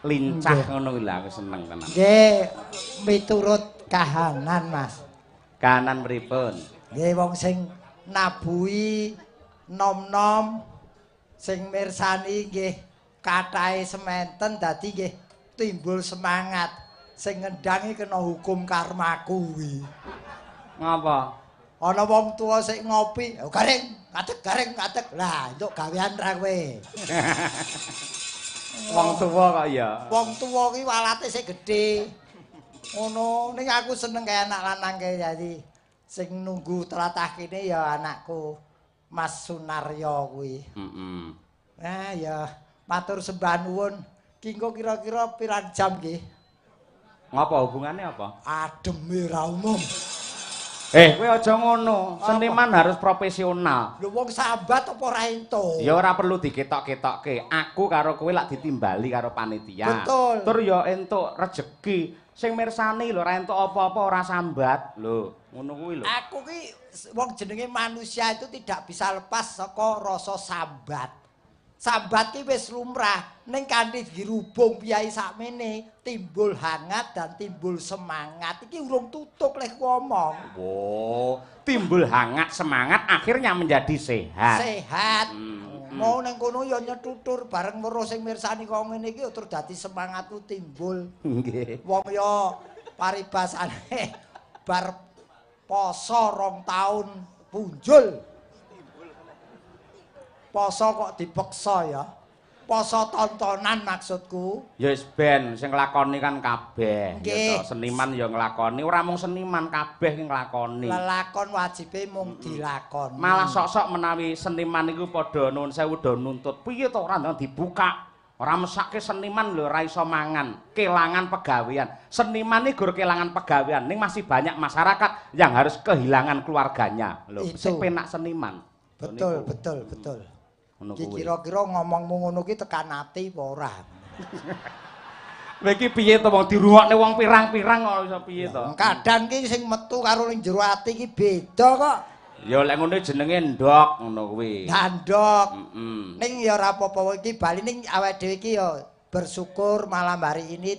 Lincah ngono kuwi lho, aku seneng tenan. Nggih, miturut kahanan, Mas. Kahanan pripun? Nggih, wong sing nabuhi nom-nom sing mirsani nggih kathahe sementen, dadi nggih timbul semangat. Sing ngendangi kena hukum karma kuwi. Ngapa? Ana wong tuwa sing ngopi, "Oh, garing, ngadeg, garing, ngadeg." Lah, entuk gawean ra kowe. Wong tuwa kok ya. Wong tuwa ki walate sik gedhe. Ngono, ning aku seneng kaya anak lanang kae, dadi sing nunggu tlatah kene ya anakku Mas Sunaryo kuwi. Heeh. Nah ya, matur sembah nuwun. Ki engko kira-kira pirang jam nggih? Ngapa hubungannya apa? Ademe ra umum. Eh, kowe aja ngono. Seniman harus profesional. Lho, wong sambat apa ora entuk? Ya ora perlu diketok-ketokke. Aku karo kowe lak ditimbali karo panitia. Betul. Tur ya entuk rejeki. Sing mirsani lho ora entuk apa-apa, ora sambat. Lho, ngono kuwi lho. Aku ki wong jenenge manusia itu tidak bisa lepas saka rasa sambat. Sambat ki wis lumrah, ning kanthi dirubung piyai sakmene timbul hangat dan timbul semangat. Iki urung tutuk leh ku omong. Oh, timbul hangat semangat, akhirnya menjadi sehat. Sehat. Mau nang kono ya nyetutur bareng weruh sing mirsani kok ngene iki ya terus dadi semangatku timbul. Nggih. Wong ya paribasane bar poso 2 taun punjul. Poso kok dipeksa ya. Poso tontonan maksudku. Ya wis ben, sing nglakoni kan kabeh. Nggih. Ya toh, seniman ya nglakoni, ora mung seniman, kabeh ki nglakoni. Lelakon wajibe mung dilakoni. Malah sok-sok menawi seniman iku padha, nuwun sewu, do nuntut. Piye to ora ndang dibuka? Ora mesake seniman lho ora iso mangan, kelangan pegawean. Seniman iki gur kelangan pegawean, ning masih banyak masyarakat yang harus kehilangan keluarganya. Lho, Itu. sing penak seniman. Betul, betul, betul. Ngono Ki kuwi. kira-kira ngomongmu ngono ki tekan ati apa ora? Kowe iki piye to, wong dirungokne wong pirang-pirang kok iso piye to? Kadang ki sing metu karo ning jero ati ki beda kok. Ya lek ngono jenenge ndok ngono kuwi. Dandok. Heeh. Ning ya ora apa-apa, iki bali ning awake dhewe iki ya bersyukur malam hari ini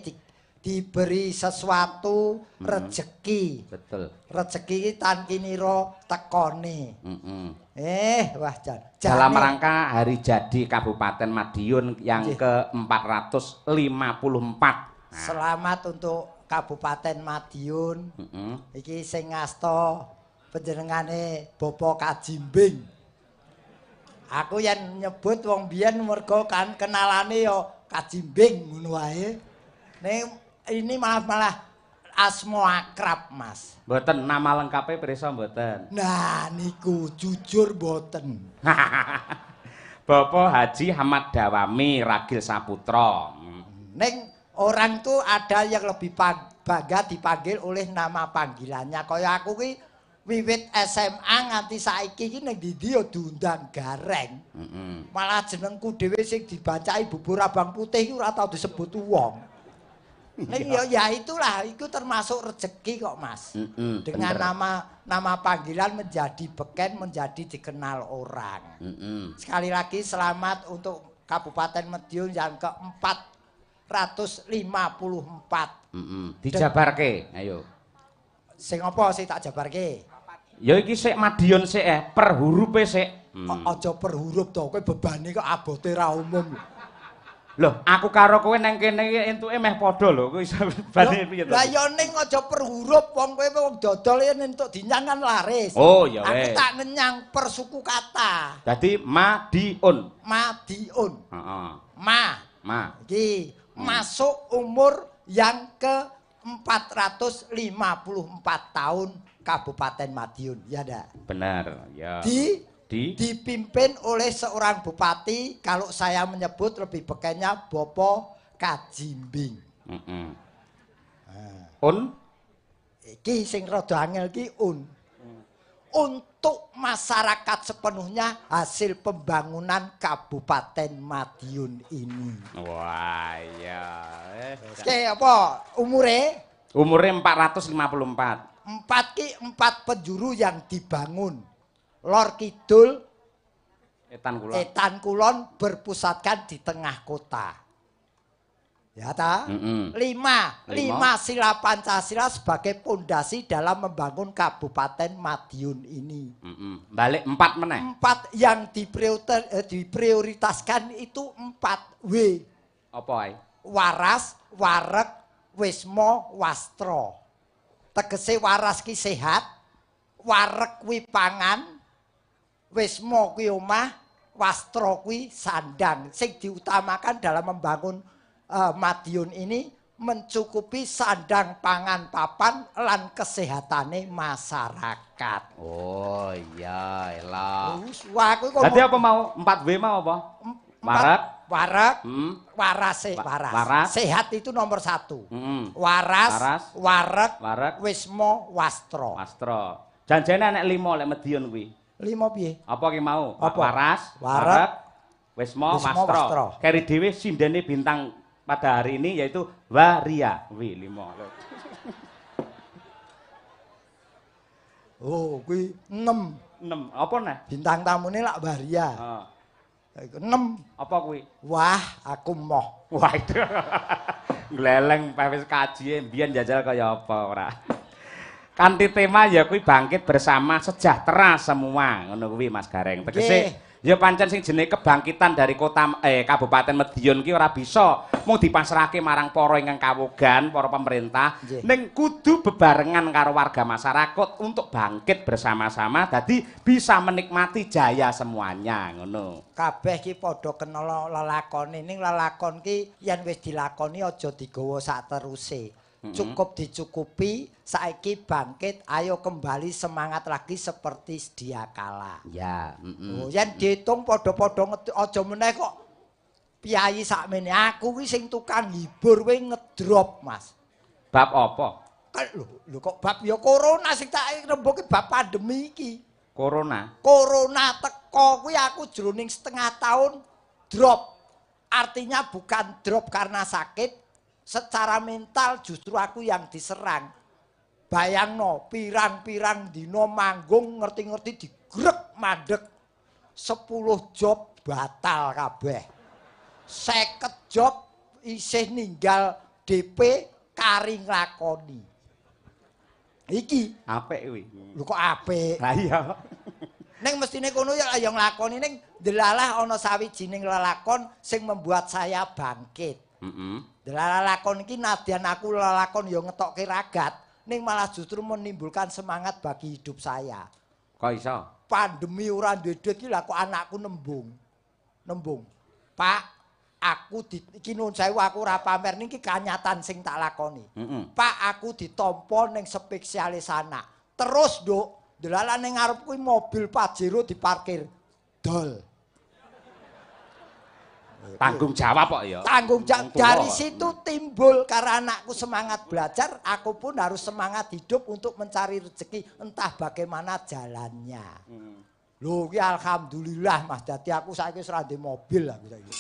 diberi sesuatu rejeki. Betul. Rejeki iki tan kinira tekone. Heeh. Eh, wah jan. Dalam Jane. rangka hari jadi Kabupaten Madiun yang ke-454. Selamat untuk Kabupaten Madiun. Iki sing ngasta panjenengane Bapak Kajimbing. Aku yen nyebut wong biyen mergo kan kenalane ya Kajimbing ngono wae. Ning ini malah malah asma akrab, Mas. Mboten, nama lengkapnya pirsa mboten? Nah, niku jujur mboten. Bapak Haji Ahmad Dawami Ragil Saputra. Ning orang tuh ada yang lebih bangga dipanggil oleh nama panggilannya. Kaya aku ki wiwit SMA nganti saiki ki ning ndi ya diundang Gareng. Malah jenengku dhewe sing dibacai bubur abang putih ki ora tau disebut wong. Ning ya ya itulah, itu termasuk rezeki kok, Mas. Dengan nama nama panggilan menjadi beken, menjadi dikenal orang. Sekali lagi selamat untuk Kabupaten Madiun yang ke-454. Dijabarke, ayo. Sing apa sing tak jabarke? Ya iki sik Madiun sik, per hurufe sik. Aja per huruf to, kowe bebane kok abote ra umum. Loh, aku karo kowe nang kene iki entuke meh padha lho, kowe iso bebane piye to? Lah ya ning aja per huruf, wong kowe wong dodol yen entuk dinyang kan laris. Oh, ya Aku wis. tak ngenyang per suku kata. Dadi Madiun. Madiun. Heeh. Ma. Ma. Iki masuk umur yang ke 454 tahun Kabupaten Madiun, ya ndak? Bener, ya. Di Di dipimpin oleh seorang bupati, kalau saya menyebut lebih bekennya Bopo Kajimbing. Heeh. Un. Iki sing rada angel ki un. Untuk masyarakat sepenuhnya hasil pembangunan Kabupaten Madiun ini. Wah, iya. Oke, apa umure? Umure 454. Empat ki empat penjuru yang dibangun. Lor kidul, Etan kulon. Etan kulon berpusatkan di tengah kota. Ya ta? Lima. Lima sila Pancasila sebagai pondasi dalam membangun Kabupaten Madiun ini. Balik 4 meneh. 4 yang diprioritaskan itu 4 W. Apa ae? Waras, wareg, wisma, wastra. Tegese waras ki sehat, wareg kuwi pangan, wisma kuwi omah, wastra kuwi sandang. Sing diutamakan dalam membangun Madiun ini mencukupi sandang, pangan, papan lan kesehatane masyarakat. Oh iya, elah. Wah, aku kok. Dadi apa mau 4W mau apa? Wareg, wareg, waras, waras. Waras. Sehat itu nomor 1. Waras, wareg, wisma, wastra. Wastra. Janjane enek 5 lek Madiun kuwi. 5 piye? Apa ki mau? Apa? Waras, wareg, wisma, wastra. Keri dhewe sindene bintang pada hari ini yaitu Waria W5. Oh, kuwi 6. 6. Apa neh? Bintang tamune lak Waria. Heeh. 6. Apa kuwi? Wah, aku moh. Wah, itu. Gleleng wis kajie mbiyen jajal kaya apa ora. Kanthi tema ya kuwi bangkit bersama sejahtera semua ngono kuwi Mas Gareng. Tegese ya pancen sing jenenge kebangkitan dari kota Kabupaten Madiun ki ora bisa mung dipasrahke marang para ingkang kawogan, para pemerintah, ning kudu bebarengan karo warga masyarakat untuk bangkit bersama-sama dadi bisa menikmati jaya semuanya ngono. Kabeh ki padha kena lelakone, ning lelakon ki yen wis dilakoni aja digawa sak teruse. Cukup dicukupi, saiki bangkit, ayo kembali semangat lagi seperti sedia kala. Ya, Oh, yen diitung padha-padha aja meneh kok piyayi sakmene. Aku kuwi sing tukang hibur kuwi ngedrop, Mas. Bab apa? Lho kok bab ya corona sing tak rembuki bab pandemi iki. Corona. Corona teko kuwi aku jroning setengah tahun drop. Artinya bukan drop karena sakit. Secara mental justru aku yang diserang. Bayangno, pirang-pirang dino manggung ngerti-ngerti digrek mandek. 10 job batal kabeh. 50 job isih ninggal DP kari nglakoni. Iki apik kuwi. Lho kok apik? Lah iya. Ning mestine kono ya ya nglakoni ning delalah ana sawijining lelakon sing membuat saya bangkit. Lelakon iki nadyan aku lelakon ya ngetokke ragat, ning malah justru menimbulkan semangat bagi hidup saya. Kok iso? Pandemi ora duwe duit iki lha kok anakku nembung. Nembung. Pak, aku iki nuwun sewu aku ora pamer niki kanyatan sing tak lakoni. Pak, aku ditampa ning spesialis anak. Terus, Nduk, delalah ning ngarep kuwi mobil Pajero diparkir. Dol. Tanggung jawab kok ya. Tanggung jawab. Dari situ timbul karena anakku semangat belajar, aku pun harus semangat hidup untuk mencari rezeki entah bagaimana jalannya. Lho ki alhamdulillah Mas, dadi aku saiki wis ora ndek mobil aku saiki.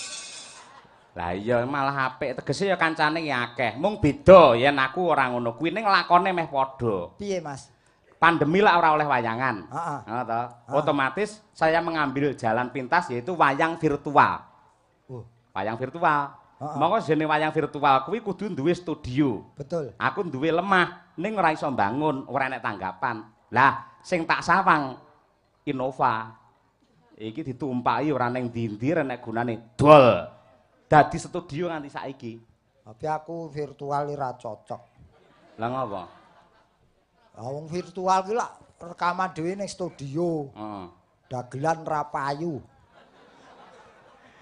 Lah iya malah apik, tegese ya kancane ki akeh. Mung beda yen aku ora ngono kuwi ning lakone meh padha. Piye Mas? Pandemi lah ora oleh wayangan. Heeh to. Otomatis saya mengambil jalan pintas yaitu wayang virtual. Wayang virtual. Monggo jenenge wayang virtual kuwi kudu duwe studio. Betul. Aku duwe lemah ning ora iso mbangun, ora enek tanggapan. Lah, sing tak sawang Innova. Iki ditumpaki ora ning ndi-ndi enek gunane. Dol. Dadi studio nganti saiki. Tapi aku virtual ora cocok. Lah ngopo? Lah wong virtual ki lak rekaman dhewe ning studio. Heeh. Dagelan ra payu.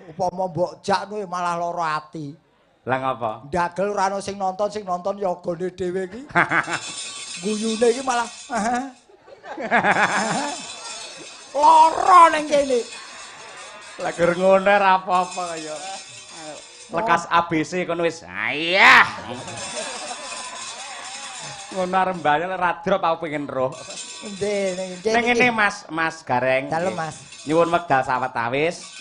Upama mbok jak kuwi malah lara ati. Lah ngapa? Ndagel ora ono sing nonton yogane dhewe iki. Guyune iki malah lara ning kene. Lah gur ngono ora apa-apa kaya. Lekas ABC kono wis. Ayah. Ngono arep mbane ora drop aku pengen roh. Nggih, ning ngene Mas, Mas Gareng. Dalem Mas. Nyuwun wekdal sawetawis.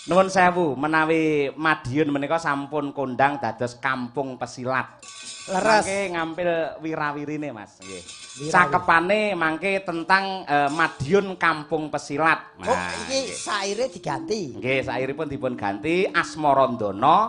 Nuwun sewu menawi Madiun menika sampun kondang dados kampung pesilat. Leres. Mangke ngampil wirawirine, Mas. Nggih. Cakepane mangke tentang Madiun Kampung Pesilat. Oh, iki saire diganti. Nggih, sairipun dipun ganti Asmarandana.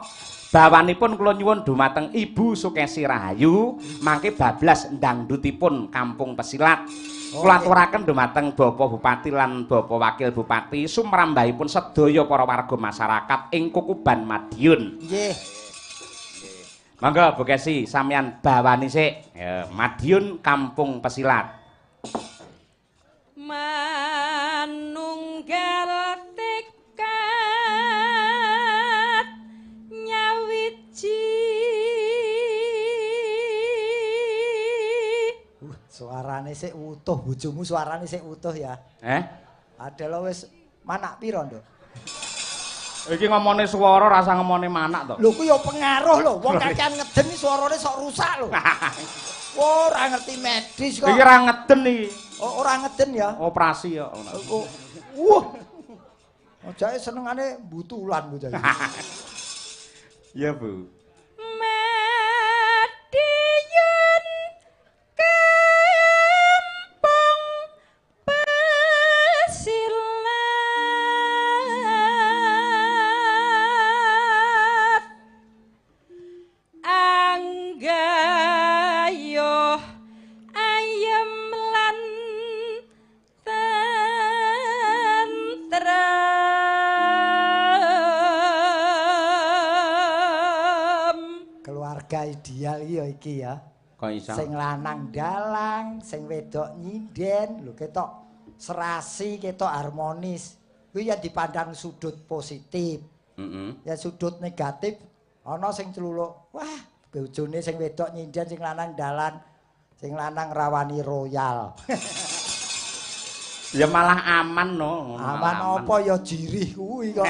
Bawanipun kula nyuwun dumateng Ibu Sukesi Rahayu, mangke bablas ndangdutipun Kampung Pesilat. Kula aturaken dumateng Bapak Bupati lan Bapak Wakil Bupati sumrambahipun sedaya para warga masyarakat ing Kukuban Madiun. Nggih. Monggo Bu Kesi sampeyan bawani sik. Ya, Madiun Kampung Pesilat. Manunggal tekad nyawiji. Suarane sik utuh, bojomu suarane sik utuh ya. Eh? Padahal wis manak pira, Nduk? Iki ngomone swara rasa ngomone manak to. Lho kuwi ya pengaruh lho, wong kakean ngeden iki swarane sok rusak lho. Wah, ora ngerti medis kok. Iki ora ngeden iki. Oh, ora ngeden ya. Operasi ya. Wah. Ojake senengane mbutulan bocah iki. Iya, Bu. Madiun Kampung Pesilat anggayuh ayem lan tentrem. Keluarga ideal iki ya iki ya. Kok iso? Sing lanang dalang, sing wedok nyinden, lho ketok serasi, ketok harmonis. Kuwi ya dipandang sudut positif. Heeh. Ya sudut negatif ana sing celuluk. Wah, bojone sing wedok nyinden, sing lanang dalan, sing lanang rawani royal. Ya malah aman no. Aman apa ya jirih kuwi kok.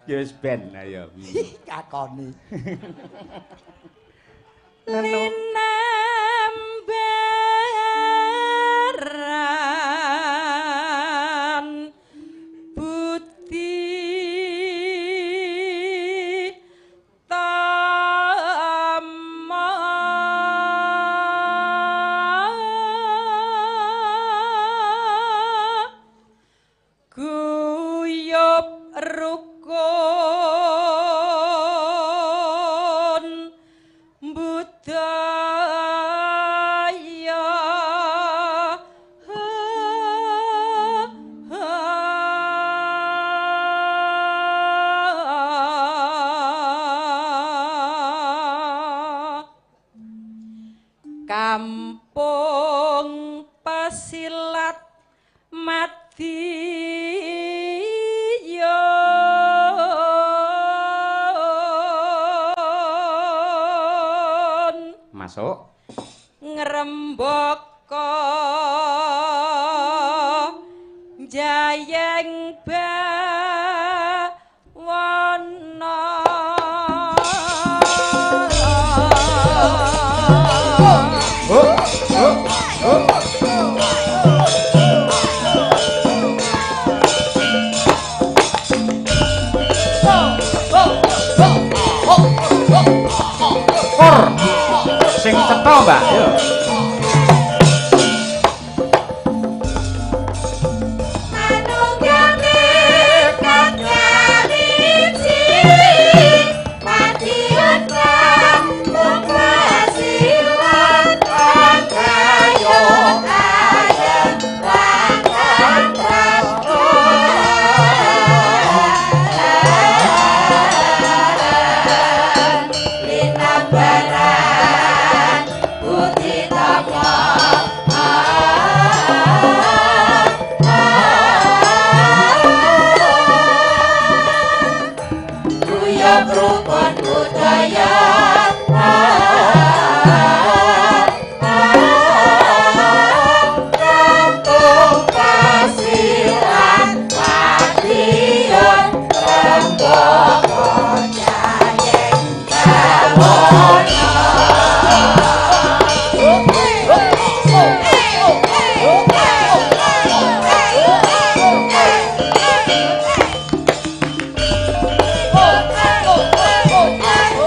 Ya wis ben ayo. Kakoni. Linambaran budi tama guyub rukun budaya. Kampung Pesilat Madiun Masuk. Ngrembaka jayeng bawana. Kor. Sing cetha, Mbak. Yo. Oh, oh, oh, oh, oh.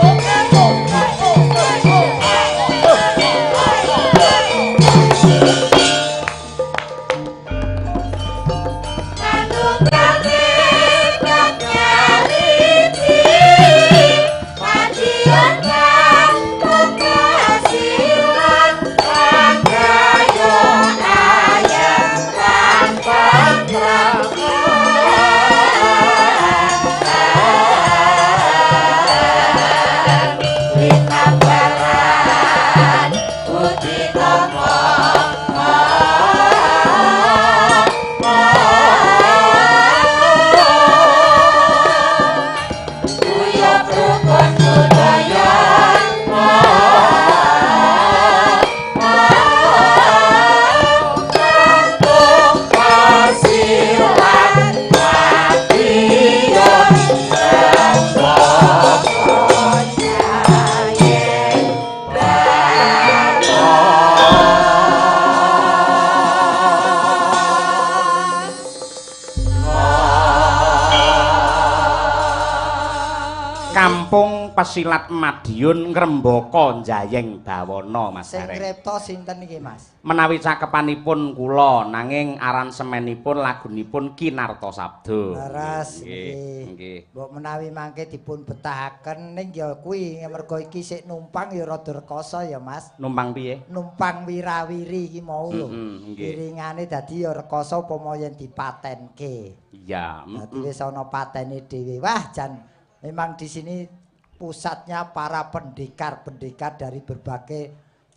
Kampung Pesilat Madiun Ngrembaka Jayeng Bawana Mas Sing Gareng. ngripta sinten iki Mas? Menawi cakepanipun kula nanging aransemenipun lagunipun Ki Narto Sabdo. Leres nggih. Nggih. Mbok menawi mangke dipun betahaken ning ya kuwi mergo iki sik numpang ya rada rekoso ya Mas. Numpang piye? Numpang wirawiri iki mau lho. Nggih. Iringane dadi ya rekoso upama yen dipatenke. Iya. Dadi wis ana patene dhewe. Wah jan memang di sini pusatnya para pendekar-pendekar dari berbagai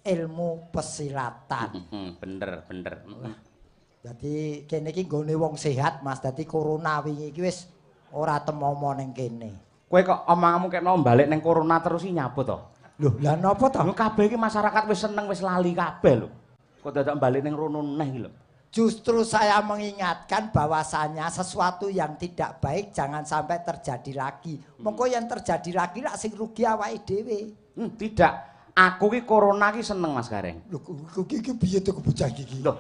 ilmu pesilatan. Bener, bener. Dadi kene iki nggone wong sehat Mas. Dadi corona wingi iki wis ora temomo ning kene. Kowe kok omonganmu kena balik ning corona terus iki nyapa to? Lho, lah napa to? Lho kabeh iki masyarakat wis seneng wis lali kabeh lho. Kok dadak balik ning rono neh iki lho. Justru saya mengingatkan bahwasannya sesuatu yang tidak baik jangan sampai terjadi lagi. Mengko yang terjadi lagi lak sing rugi awake dhewe. Tidak. Aku ki corona ki seneng Mas Gareng. Lho kok iki piye to bocah iki? Lho.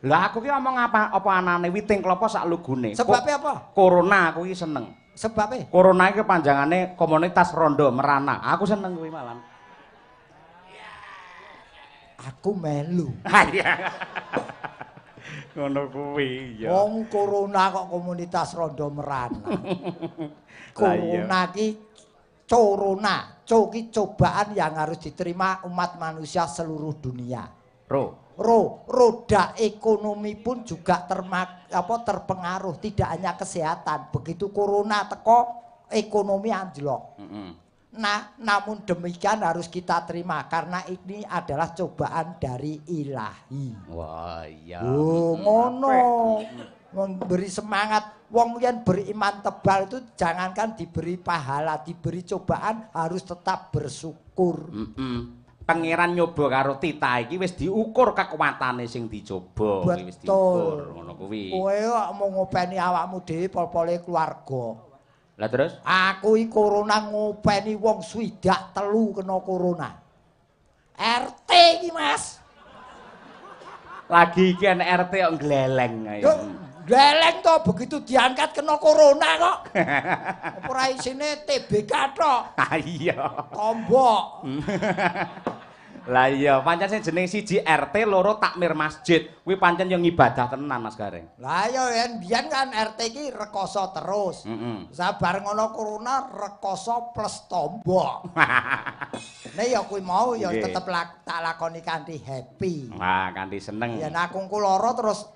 Lah aku ki omong apa apa anane witing klopo sak lugune. Sebabe apa? Corona aku ki seneng. Sebabe? Corona iki kepanjangane komunitas rondo merana. Aku seneng kuwi malan. Aku melu. Iya. Ngono kuwi ya. Wong corona kok komunitas rondo merana. Corona ki corona, co ki cobaan yang harus diterima umat manusia seluruh dunia. Roda ekonomi pun juga terpengaruh, tidak hanya kesehatan. Begitu corona teko, ekonomi anjlok. Nah, namun demikian harus kita terima karena ini adalah cobaan dari ilahi. Wah, iya. Oh, ngono. Memberi semangat. Wong yen beriman tebal itu jangankan diberi pahala, diberi cobaan harus tetap bersyukur. Pangeran nyoba karo titah iki wis diukur kekuatane sing dicoba, kuwi wis diukur ngono kuwi. Kowe kok mau ngopeni awakmu dhewe pol-pole keluarga. Lah terus? Aku iki corona ngopeni wong 63 kena corona. RT iki Mas. Lagi iki enek RT kok gleleng ayo. Gleleng to begitu diangkat kena corona kok. Apa ora isine TBK tok. Ha iya. Tombok. Lah iya, pancen sing jeneng siji RT loro takmir masjid. Kuwi pancen yo ngibadah tenan Mas Gareng. Lah iya yen biyen kan RT iki rekoso terus. Sabar ngono corona rekoso plus tombok. Nek ya kuwi mau ya tetep tak lakoni kanthi happy. Wah, kanthi seneng. Yen aku engko lara terus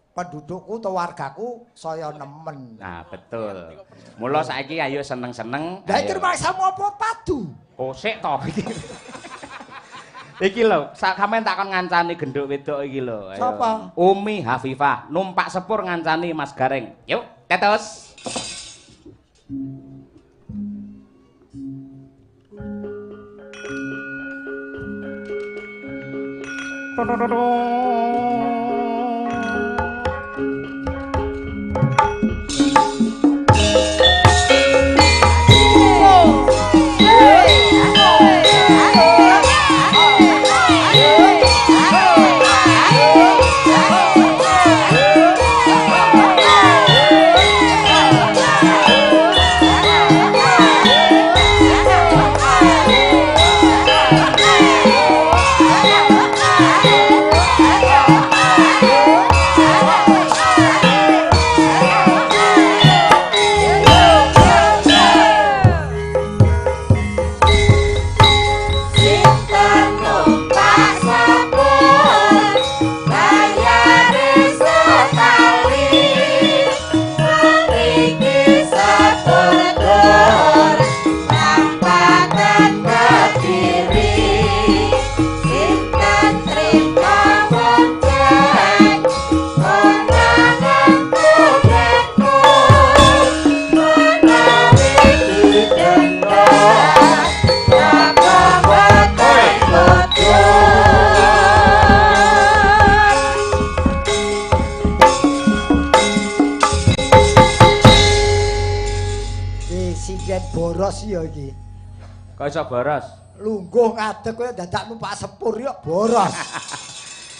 pendudukku atau wargaku saya nemen. Nah, betul. Mula saiki ayo seneng-seneng. Lah iki rumangsamu apa padu? Oh, sik to iki. Iki lho, sampean tak kon ngancani genduk wedok iki lho. Sapa? Umi Hafifah numpak sepur ngancani Mas Gareng. Yuk, tetos. Boros ya iki. Kok iso boros? Lungguh ngadeg kowe dadak numpak sepur yo boros.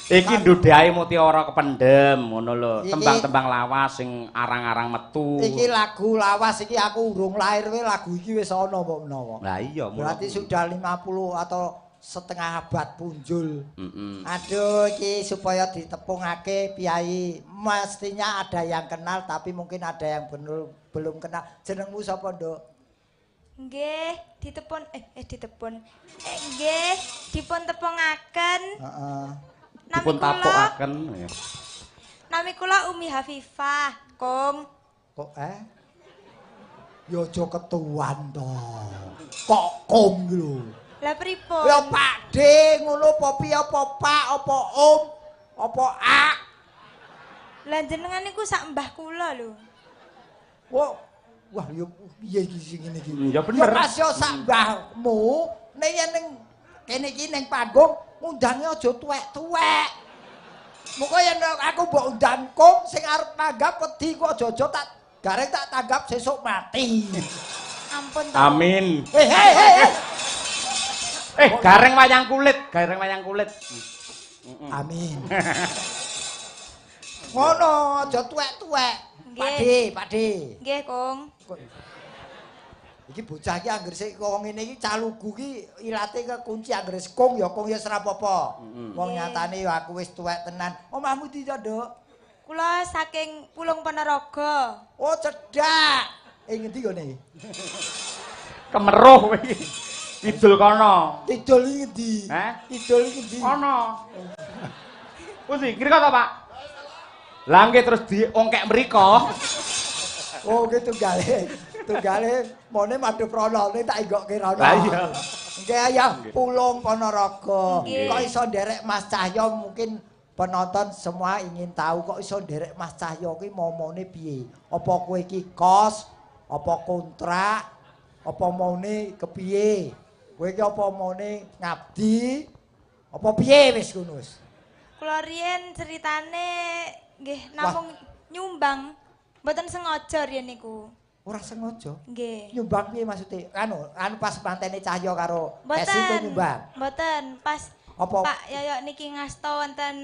Iki ndudhae mutiara kependhem ngono lho. Tembang-tembang lawas sing arang-arang metu. Iki lagu lawas iki, aku urung lahir wae lagu iki wis ana mbok menawa. Lah iya. Berarti sudah 50 atau setengah abad punjul. Aduh, iki supaya ditepungake piyayi, mestinya ada yang kenal tapi mungkin ada yang belum belum kenal. Jenengmu sapa, Nduk? Nggih, ditepun eh eh ditepun. Nggih, dipun tepungaken. Heeh. Nami Dipun kula tapukaken ya. Nami kula Umi Hafifah, Kong. Kok eh? Ya aja ketuan to. Kok kom ki lho. Lah pripun? Ya Pak D ngono apa piye, apa Pak, apa Om, apa A? Lah jenengan niku sak mbah kula lho. Wah, wah ya piye iki sing ngene iki? Ya bener. Ya pas yo sak mbahmu, ning yen ning kene iki ning panggung ngundange aja tuwek-tuwek. Muga yen aku mbok undang kong sing arep tanggap wedi kok, aja-aja tak gareng tak tanggap sesuk mati. Ampun to. Amin. Hei hei hei. Eh, gareng wayang kulit, gareng wayang kulit. Amin. Ngono, aja tuwek-tuwek. Pak D, Pak D. Nggih, Kong. Iki bocah iki anggere sik wong ngene iki calugu iki ilate kekunci, anggere kong ya kong ya ora apa-apa. Wong nyatane ya aku wis tuwek tenan. Omahmu ndi to, Nduk? Kula saking Pulung Ponorogo. Oh, cedhak. Eh, ngendi gone? Kemeruh kowe iki. Kidul kono. Kidul iki ngendi? Heh? Kidul iki ngendi? Kono. Pundi? Ngriko to, Pak? Lah nggih terus diongkek mriko. Oh, ki tunggale. Tunggale mone madhep rono, ning tak inggokke rono. Lah iya. Nggih ya, Pulung Ponorogo. Nggih. Kok iso nderek Mas Cahyo, mungkin penonton semua ingin tahu kok iso nderek Mas Cahyo ki momone piye? Apa kowe iki kos, apa kontrak, apa maune kepiye? Kowe iki apa maune ngabdi? Apa piye wis ngono wis? Kula riyen ceritane nggih namung nyumbang. Mboten sengaja riyen niku. Ora sengaja. Nggih. Nyumbang piye maksudnya? Anu, anu pas mantene Cahyo karo Esi kowe Mboten. nyumbang. Mboten, pas Apa? Pak Yoyok niki ngasta wonten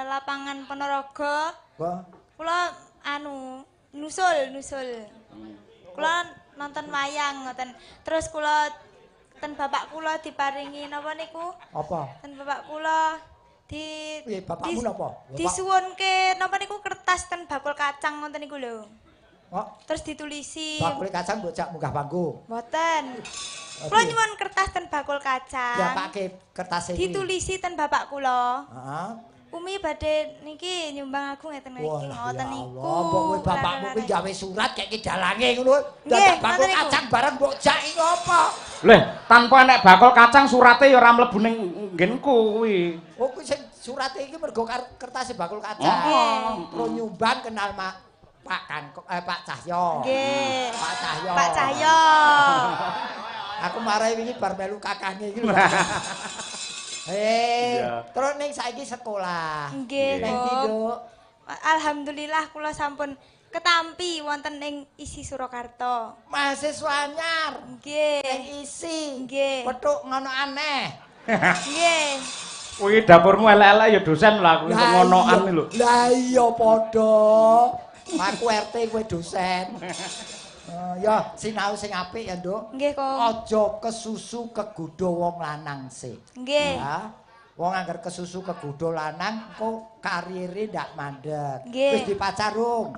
lapangan Ponorogo. Wah. Kula anu nusul, nusul. Kula nonton wayang ngoten. Terus kula ten bapak kula diparingi napa niku? Apa? Ten bapak kula di Piye, bapakmu napa? Bapak- Disuwunke napa niku kertas ten bakul kacang ngoten niku lho. Kok Terus ditulisi. Bakule kacang mbok jak munggah panggung. Mboten. Kula Piye? nyuwun kertas ten bakul kacang. Diapake kertas iki? Ditulisi ten bapak kula. Heeh. Umi badhe niki nyumbang aku ngeten iki Wah, ngoten ya niku. Allah, mbok kowe bapakmu kuwi gawe surat kek ki dalange ngono. Nggih, Dadak bakul ngoten niku. kacang bareng mbok jak iki apa? Leh, tanpa enek bakul kacang surate ya ora mlebu ning nggenku kuwi. Oh, kuwi sing surate iki mergo kertase bakul kacang. Oh. Terus nyumbang kenal Pak Kangko, eh, Pak Cahyo. Nggih. Pak Cahyo. Pak Cahyo. Aku marahi wingi bar melu kakange iki lho. Eh, terus ning saiki sekolah. Nggih, Neng ndi, Kong. Nduk? Alhamdulillah kula sampun ketampi wonten ing ISI Surakarta. Mahasiswa anyar. Nggih. Ning ISI. Nggih. Petuk ngono aneh. Nggih. Kuwi dapurmu elek-elek ya dosen lah aku Lah ngonoan iya. lho. Lah iya padha. Aku RT, kowe dosen. Eh, ya sinau sing apik ya, Nduk. Nggih, Kong. Aja kesusu kegodha wong lanang sik. Nggih. Ya. Wong angger kesusu kegodha lanang engko karire ndak mandek. Nggih. Wis dipacar rung?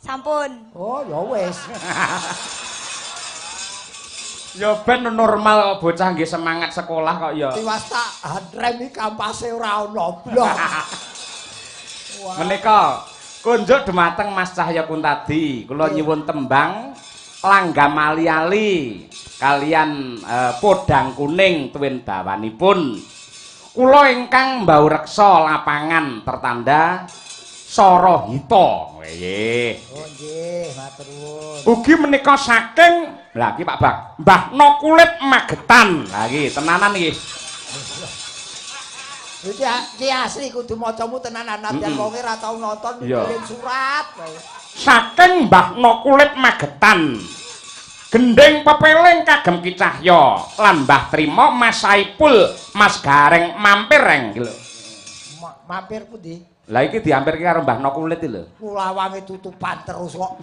Sampun. Oh, ya wis. Ya ben normal kok, bocah nggih semangat sekolah kok ya. Tiwas tak handrem iki kampase ora ono blok. Wah. Menika kunjuk dumateng Mas Cahya Kuntadi. Kula nyuwun tembang Langgam Ali-ali kalian podang kuning tuwin dawanipun. Kula ingkang mbaureksa lapangan tertanda Sorohita. Nggih. Oh nggih, matur nuwun. Ugi menika saking lha iki Pak Bak, Mbah No Kulit Magetan. Lah iki tenanan iki. Iki iki asli kudu macamu tenanan nadyan wonge ora tau nonton, kirim surat. Saking Mbah No Kulit Magetan. Gending pepeling kagem Ki Cahya lan Mbah Trimo, Mas Saipul, Mas Gareng mampir reng iki lho. Mampir pundi? Lah iki diampirke karo Mbah No Kulit iki lho. Kulawange tutupan terus kok.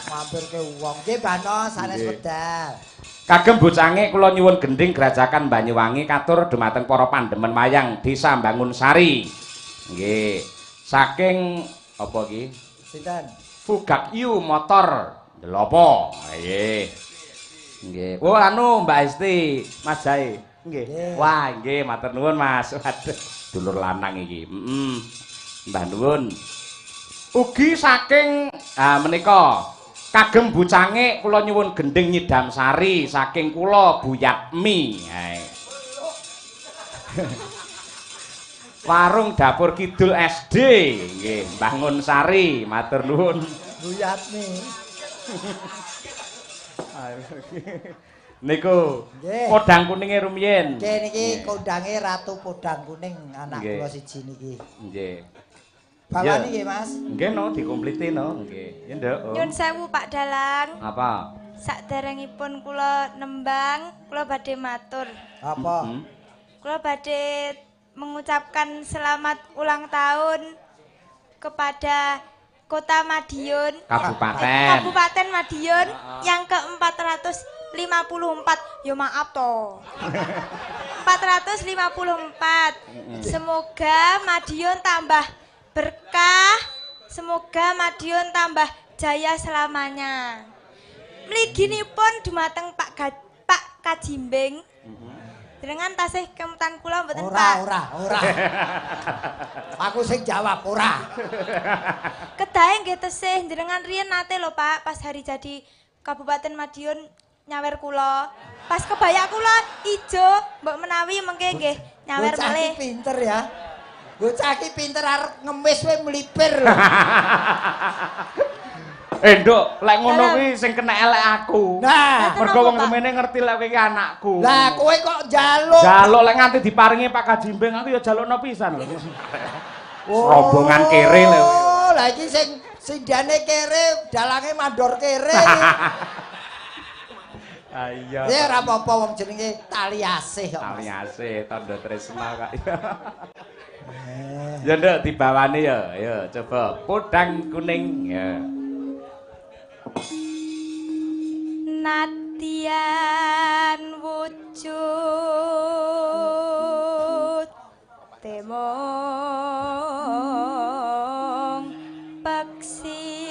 Mampirke wong. Nggih Mbah No, sanes wedal. Kagem bocange kula nyuwun gendhing Grajagan Banyuwangi katur dumateng para pandemen wayang Desa Bangunsari. Nggih. Saking apa iki? Sinten? Fugak Yu motor Delopo. Nggih. Nggih. Oh anu Mbak Esti, Mas Jae. Nggih. Wah, nggih matur nuwun Mas. Waduh, dulur lanang iki. Heeh. Mbah nuwun. Ugi saking menika kagem bocange kula nyuwun gendhing Nyidam Sari saking kula Bu Yatmi. Warung Dapur Kidul SD nggih, Bangun Sari, matur nuwun. Bu Yatmi. Niku podang kuninge rumiyin. Nggih niki kondange Ratu Podang Kuning anak kula siji niki. Nggih. Bawani nggih Mas. Nggih no dikompliti no nggih. Ya nduk. Nyun sewu Pak Dalang. Apa? Saderengipun kula nembang, kula badhe matur. Apa? Kula badhe mengucapkan selamat ulang tahun kepada Kota Madiun, Kabupaten. Kabupaten Madiun yang ke-454. Ya maaf toh. 454. Semoga Madiun tambah berkah, semoga Madiun tambah jaya selamanya. Mliginipun dumateng Pak Kajimbing. Jenengan tasih kemutan kula mboten Pak? Ora, ora, ora. Aku sing jawab ora. Kedahe nggih tesih jenengan riyen nate lho Pak pas hari jadi Kabupaten Madiun nyawer kula. Pas kebaya kula ijo mbok menawi mengke nggih nyawer malih. Bocah iki pinter ya. Bocah iki pinter arep ngemis wae mlipir lho. Nduk, lek ngono kuwi sing kena elek aku. Nah, mergo wong semene ngerti lek kowe iki anakku. Lah kowe kok njaluk? Njaluk lek nganti diparingi Pak Kajimbing aku ya jalukno pisan lho. Rombongan kere lho. Oh, lah iki sing sindane kere, dalange mandor kere. Ah iya. Ya ora apa-apa wong jenenge tali asih kok. Tali asih, tandha tresna kok. Ya nduk dibawani ya. Ya coba podang kuning ya. Natian wujud temong peksi.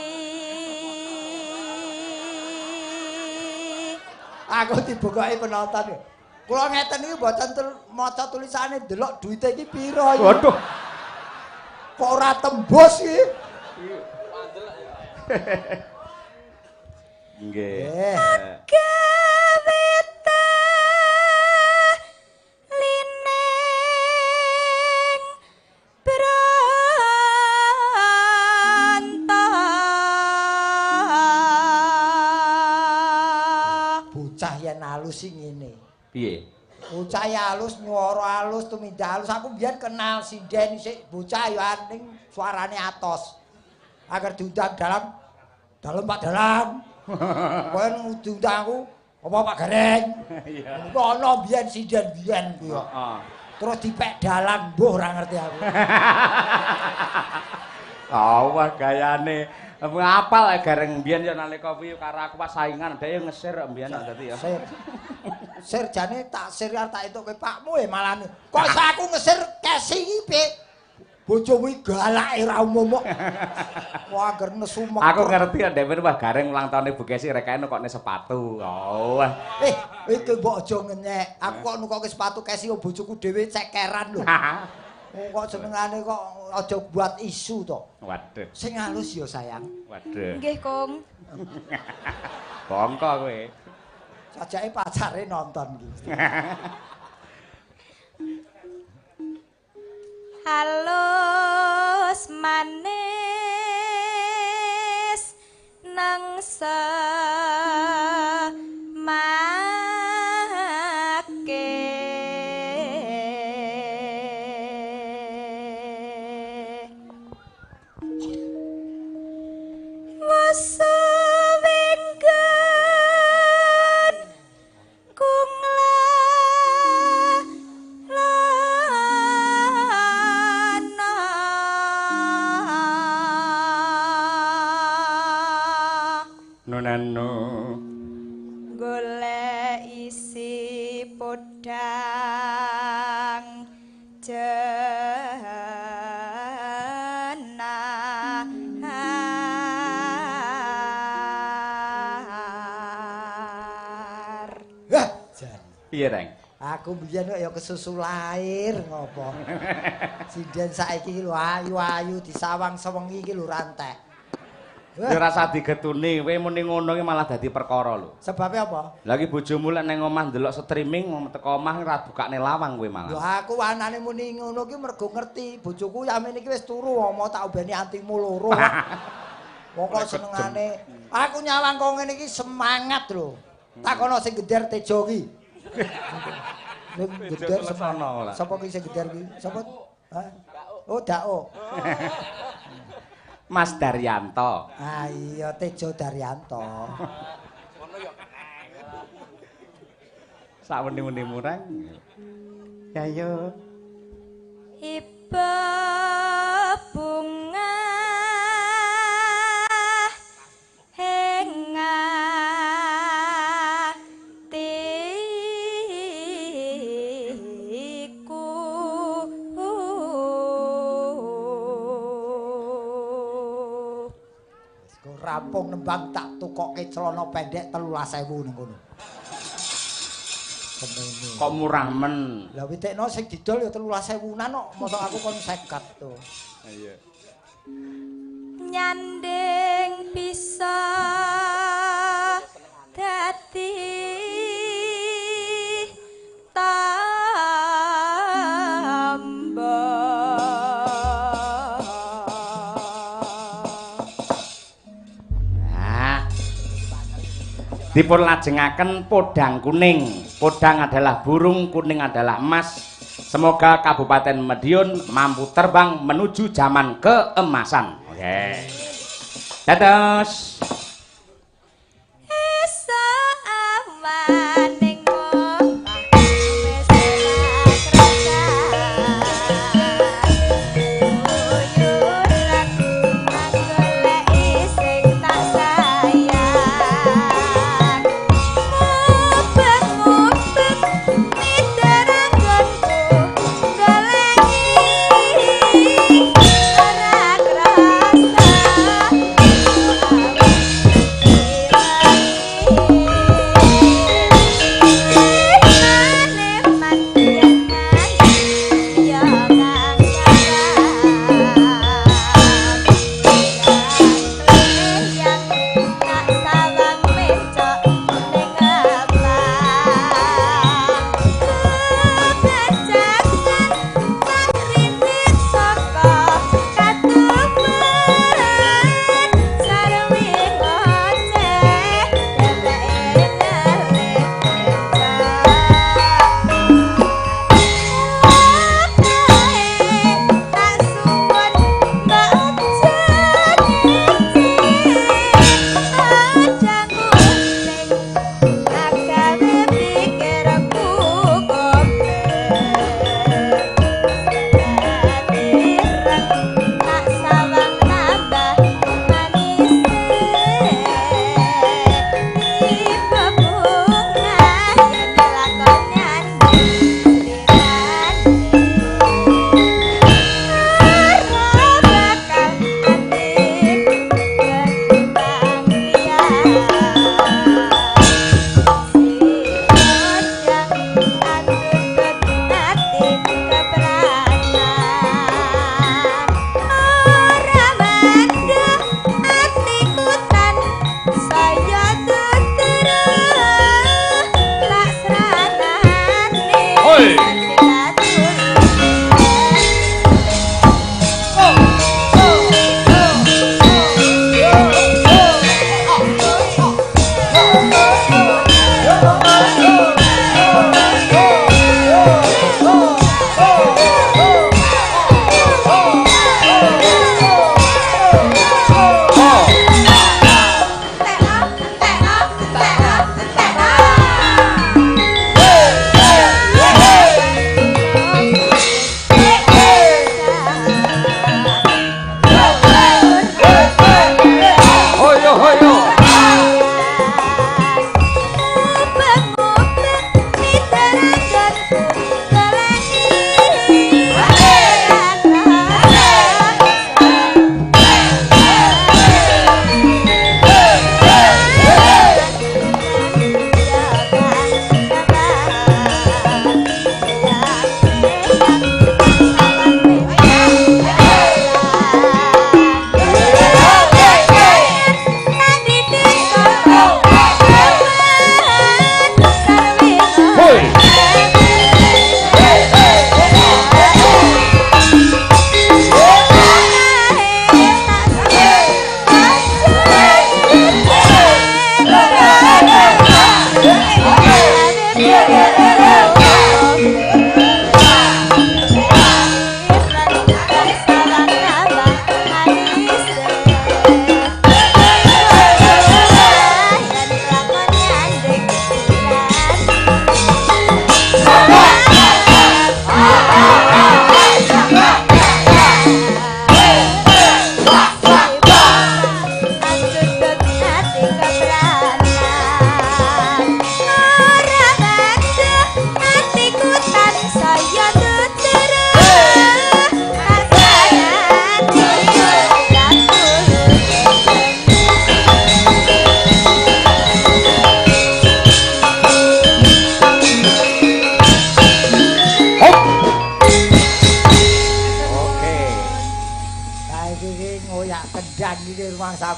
Aku dibukai penonton. Kula ngeten iki mboten maca tulisane ndelok duite iki pira iki. Waduh. Kok ora tembus iki? Nggih. Kawita lining branta. Bocah yen alus sing ngene. Piye? Bocah ya alus, nyuara alus, tumindak alus. Aku biyen kenal sinden sik bocah ya ning suarane atos. Agar diundang dalam dalem Pak Dalang. Kowe diundang aku apa Pak Gareng? Iya. Ono biyen sinden biyen kuwi. Heeh. Terus dipek dalang mbuh ora ngerti aku. Oh, wah gayane. Apal Gareng biyen ya nalika kuwi karo aku pas saingan dhek ngesir mbiyen dadi ya. Sir. Sir jane tak sir arep tak entukke pakmu e malah. Kok iso aku ngesir kesi iki piye? Bojomu iki galake ra umum kok. Wah, angger nesu mek. Aku ngerti ya dhewe wah Gareng ulang tahune Bu Kesi rekane nukokne sepatu. Oh. Wah. Iki mbok aja ngenyek. Aku kok nukokke sepatu Kesi bojoku dhewe cekeran lho. Oh, kok senengane kok aja buat isu to. Waduh. Sing halus ya sayang. Waduh. Nggih, Kung. Bongko kowe. Sajake pacare nonton iki. Halus manis nang semake. Wasawenggan kung lana. Podang jenar. Wah, jan. Piye, Reng? Aku mbiyen kok ya kesusu lahir ngopo. Sinden saiki iki lho ayu-ayu disawang sewengi iki lho rantek. Ya ora usah digetuni, kowe muni ngono ki malah dadi perkara lho. Sebabe apa? Lah iki bojomu lek nang omah ndelok streaming teko omah ora bukakne lawang kowe malah. Lho aku anane muni ngono ki mergo ngerti bojoku yamene iki wis turu omo tak obeni antimu loro. Wong kok senengane aku nyawang kok ngene iki semangat lho. Takono sing geder Tejo ki. Ning geder Lesono ora. Sapa ki sing geder ki? Sapa? Hah? Oh, Dao. Mas Daryanto. Ah iya Tejo Daryanto. Sak weni-wenimu, Reng. Ya yo. Iba bunga ing atiku. Wis kok rampung nembang tak tukoke celana pendek 13.000 ning kono. Semene. Kok murah men. Lah witekno sing didol ya 13.000-an kok, mosok aku kon 50 to. Iya. Nyanding bisa dadi tamba. Nah. Dipun lajengaken podang kuning. Podang adalah burung, kuning adalah emas. Semoga Kabupaten Madiun mampu terbang menuju zaman keemasan. Oke. Dados. Esuk awan ning omah wis ora krasa. Uyuran goleki sing tak sayang. Mubeng-mubeng miteranggonku goleki ora krasa.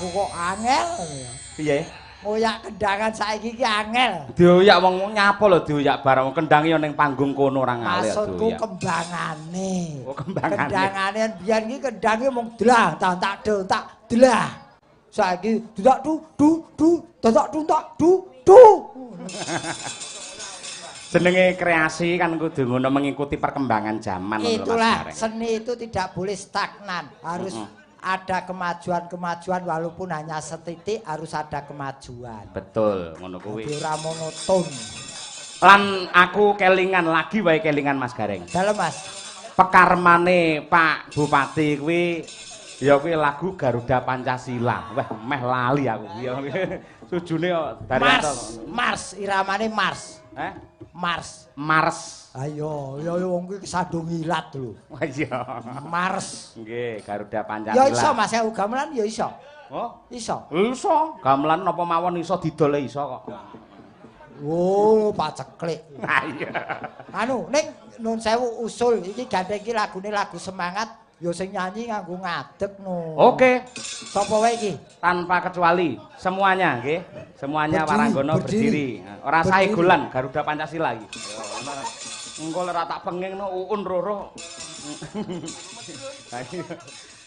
Aku kok angel. Piye? Ngoyak kendangan saiki iki angel. Dioyak wong nyapa lho dioyak barang kendang yo ning panggung kono ora ngalih Maksudku kembangane. Oh, kembangane. Kendangane biyen iki kendange mung dlah tak tak del tak dlah. Saiki dak du du du tak du tak du du. Jenenge kreasi kan kudu ngono mengikuti perkembangan zaman. Itulah seni itu tidak boleh stagnan, harus ada kemajuan-kemajuan walaupun hanya setitik harus ada kemajuan. Betul, ngono kuwi. Ora monoton. Lan aku kelingan lagi wae kelingan Mas Gareng. Dalem Mas. Pekarmane Pak Bupati kuwi ya kuwi lagu Garuda Pancasila. Wah, meh lali aku. Sujune Daryanto. Mars, Mars iramane Mars. Heh? Mars. Mars. Ayo, ya wong kuwi kesandung ilat lho. Wah iya. Mars. Nggih, Garuda Pancasila. Ya iso Mas, aku gamelan ya iso. Oh, iso. Iso. Gamelan napa mawon iso didol iso kok. Oh, paceklik. Ha iya. Anu, ning nun sewu usul iki gandeng iki lagune lagu semangat ya sing nyanyi nganggo ngadeg no. Oke. Sapa wae iki? Tanpa kecuali semuanya nggih. Semuanya waranggono berdiri. Ora sae golan Garuda Pancasila iki. Engko ora tak penging no uun roro.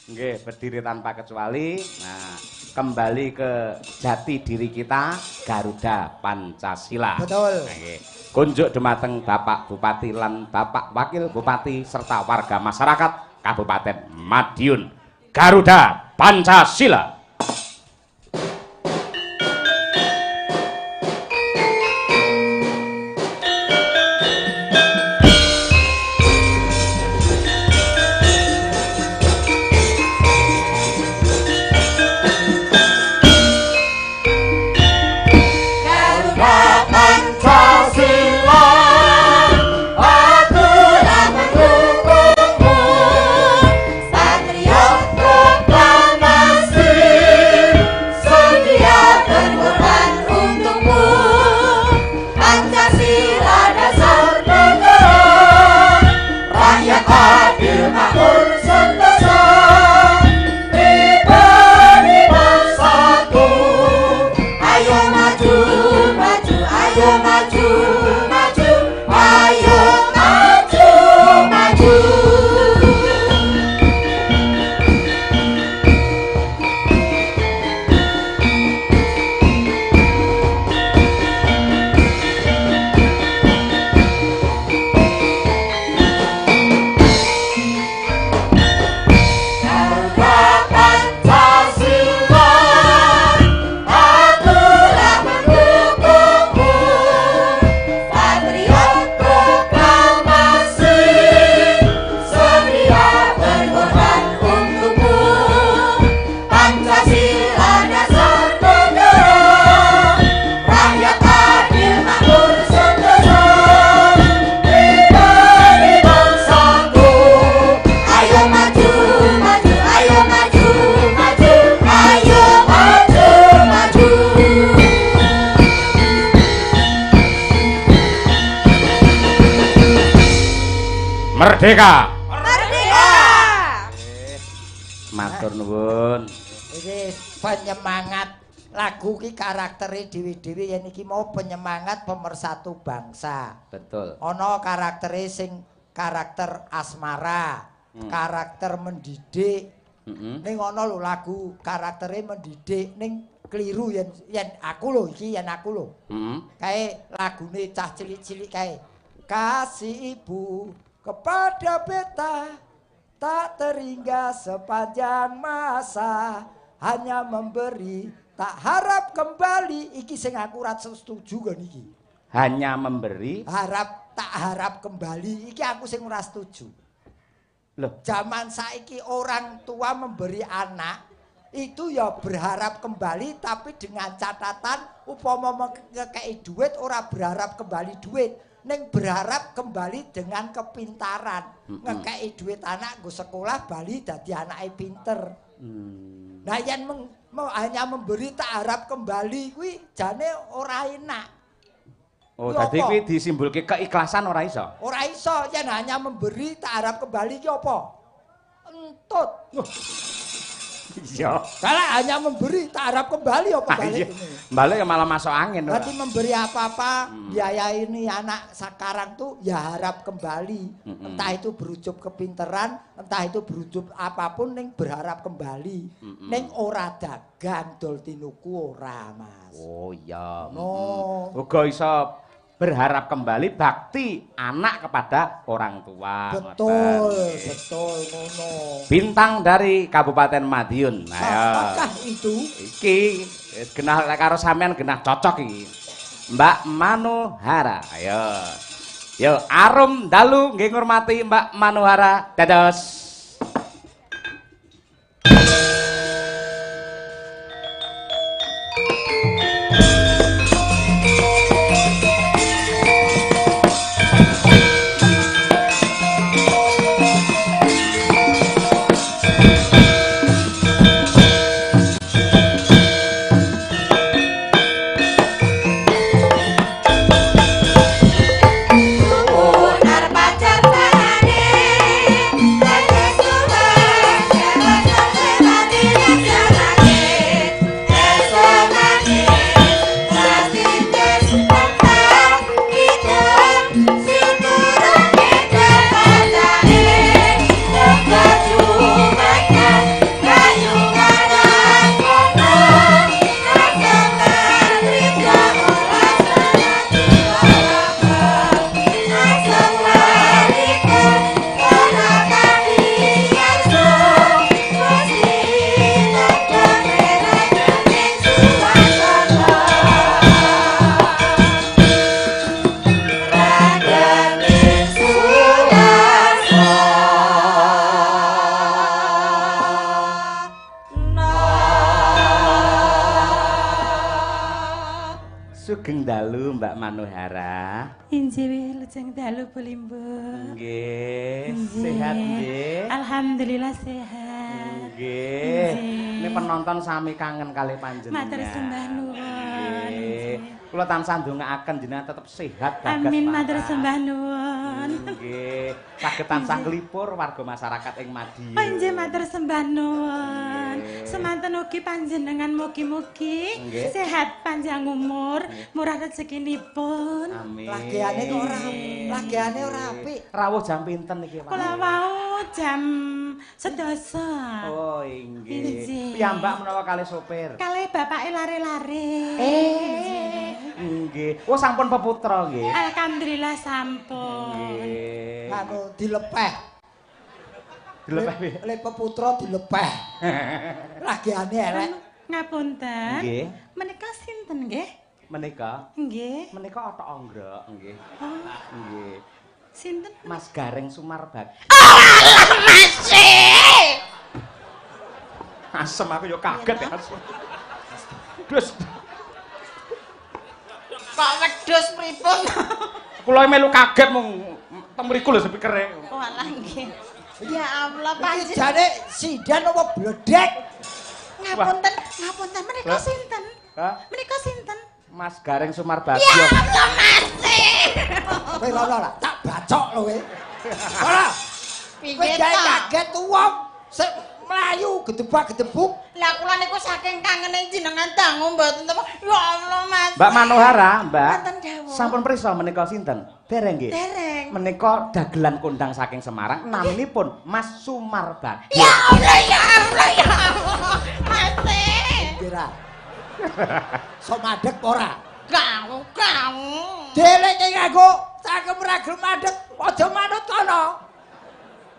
Nggih, berdiri tanpa kecuali. Nah, kembali ke jati diri kita Garuda Pancasila. Betul. Nggih. Kunjuk dumateng Bapak Bupati lan Bapak Wakil Bupati serta warga masyarakat Kabupaten Madiun. Garuda Pancasila. Merdeka. Merdeka. Matur nuwun. Iki penyemangat lagu iki karaktere dhewe-dhewe yen iki mau penyemangat pemersatu bangsa. Betul. Ana karaktere sing karakter asmara, karakter mendidik. Ning ana lho lagu karaktere mendidik ning keliru yen yen aku lho iki yen aku lho. Kae lagune cah cilik-cilik kae. Kasih ibu kepada beta tak terhingga sepanjang masa, hanya memberi tak harap kembali. Iki sing aku ora setuju nggon iki. Hanya memberi harap tak harap kembali. Iki aku sing ora setuju. Loh, zaman saiki orang tua memberi anak itu ya berharap kembali, tapi dengan catatan upama ngekeki duit ora berharap kembali duit, ning berharap kembali dengan kepintaran. Ngekeki duit anak nggo sekolah bali dadi anake pinter. Nah yen hanya memberi tak harap kembali kuwi jane ora enak. Oh, dadi kuwi disimbulke keikhlasan ora iso. Ora iso yen hanya memberi tak harap kembali ki apa? Entut. Iya. Kalau hanya memberi tak harap kembali apa balik ini. Balik ya malah masuk angin. Berarti memberi apa-apa, biaya ini anak sekarang tuh ya harap kembali. Entah itu berujung kepinteran, entah itu berujung apapun ning berharap kembali. Ning ora dagang dol tinuku ora, Mas. Oh iya. No. Uga iso berharap kembali bakti anak kepada orang tua. Betul, betul ngono. Bintang dari Kabupaten Madiun. Ayo. Apakah itu? Iki wis genah lek karo sampean genah cocok iki. Mbak Manohara. Ayo. Yo arum dalu nggih ngurmati Mbak Manohara. Dados. Sugeng dalu Mbak Manohara. Injih wilujeng dalu Bu Limbuk. Nggih, sehat nggih. Alhamdulillah sehat. Nggih. Ini penonton sami kangen kali panjenengan. Matur sembah nuwun. Nggih. Kula tansah ndongaaken jenengan tetep sehat bagas. Amin, matur sembah nuwun. Nggih. Saged tansah nglipur warga masyarakat ing Madiun. Oh injih matur sembah nuwun. Semanten ugi panjenengan mugi-mugi sehat panjang umur, murah rezekinipun. Amin. Lagiane kok ora, lagiane ora apik. Rawuh jam pinten niki, Pak? Kula wau jam 10. Oh, inggih. Piyambak menawa kalih sopir? Kalih bapake lare-lare. Nggih. Oh, sampun peputra nggih. Alhamdulillah sampun. Nggih. Anu dilepeh. Dilepeh piye? Le peputra dilepeh. Lagiane elek. Ngapunten. Nggih. Menika sinten nggih? Menika? Nggih. Menika otok onggrok nggih. Oh. Nggih. Sinten? Mas Gareng Sumarbagio. Oh, alah Mas. Asem aku yo kaget ya. Dus. Kok wedhus pripun? Kula melu kaget mung teng mriku lho sepikere. Oh alah nggih. Ya Allah panjenengan. Iki jane sidan apa bledek? Ngapunten, ngapunten menika sinten? Hah? Menika sinten? Mas Gareng Sumarbagio. Ya Allah Mas. Kowe rono lah, tak bacok lho kowe. Ora. Piye Kowe gawe kaget wong sik mlayu gedebak-gedebuk. Lah kula niku saking kangene jenengan dangu mboten to. Ya Allah Mas. Mbak Manohara, Mbak. Wonten dawuh. Sampun prisa menika sinten? Dereng nggih. Dereng. Menika dagelan kondang saking Semarang naminipun Mas Sumarbagio. Ya Allah, ya Allah, ya Allah. Mas. Kira. Sok madhek ora? Gau, gau. Deleke nganggo cangkem ora gelem madhek, aja manut kono.